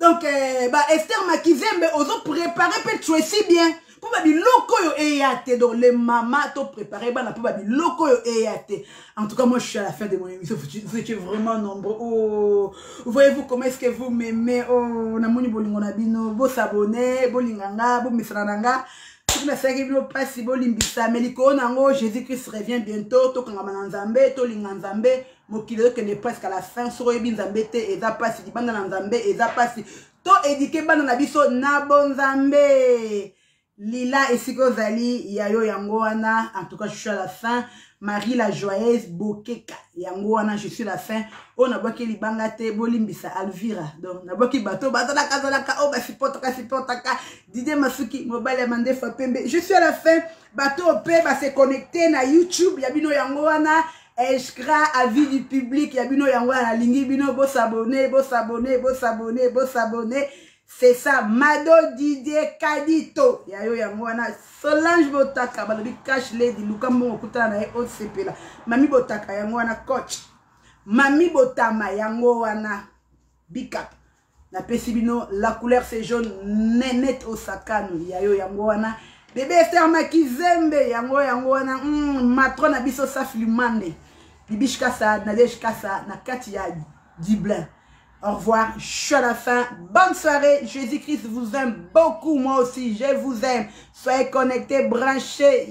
Donc ba Esther Makizembe, ozoprépare mpe Tracy bien. Mpo babiloko oyo eya te. Donc les mama, to préparer bana mpo babiloko oyo eya te. En tout cas, moi, je suis à la fin de mon émission. Vous étiez vraiment nombreux. Oh, voyez-vous comment est-ce que vous m'aimez? Oh, namoni bolingo na bino. Bos'abonner, bolinga nga, bomesana na nga. Soki nasalaki bino mpasi, bolimbisa. Me likolo na yango, Jésus Christ revient bientôt. Tokangama na Nzambe, tolinga Nzambe. Mokili ezokende presque à la fin. Soki oyebi Nzambe te, eza mpasi. Libanda na Nzambe eza mpasi. To éduquer bana na biso na bonzambe. Lila, esika ozali, ya yo yango wana. En tout cas, je suis à la fin. Marie la Joyeuse Bokeka, yango wana. Je suis la fin. Oyo nabwaki libanga te, bolimbisa. Alvira, donc nabwaki bato bazalaka zalaka oyo basupportaka supportaka. Didie Masuki, mobali ya mandefa pembe, je suis à la fin. Bato mpe base connecté na YouTube, ya bino yango wana. Eskra, avis du public, ya bino yango wana. Nalingi bino bos'abonner, bos'abonner, bos'abonner, bos'abonner. C'est ça. Mado Didier Kadito, ya yo yango wana. Solange Botaka, balobi Cash Lady, luka mbongo, okutana na ye, osepela. Mami Botaka, yango wana. Coach Mami Botama, yango wana. Bicap, napesi bino la couleur, c'est jaune. Nenet Osakano, ya yo yango wana. Bebe Ester Makizembe, yango yango wana. Matron na biso Safi Lumande, Bibish Kasa, Nadege Kasa na kati ya Dublin. Au revoir, je suis à la fin. Bonne soirée. Jésus-Christ vous aime beaucoup. Moi aussi, je vous aime. Soyez connectés, branchés.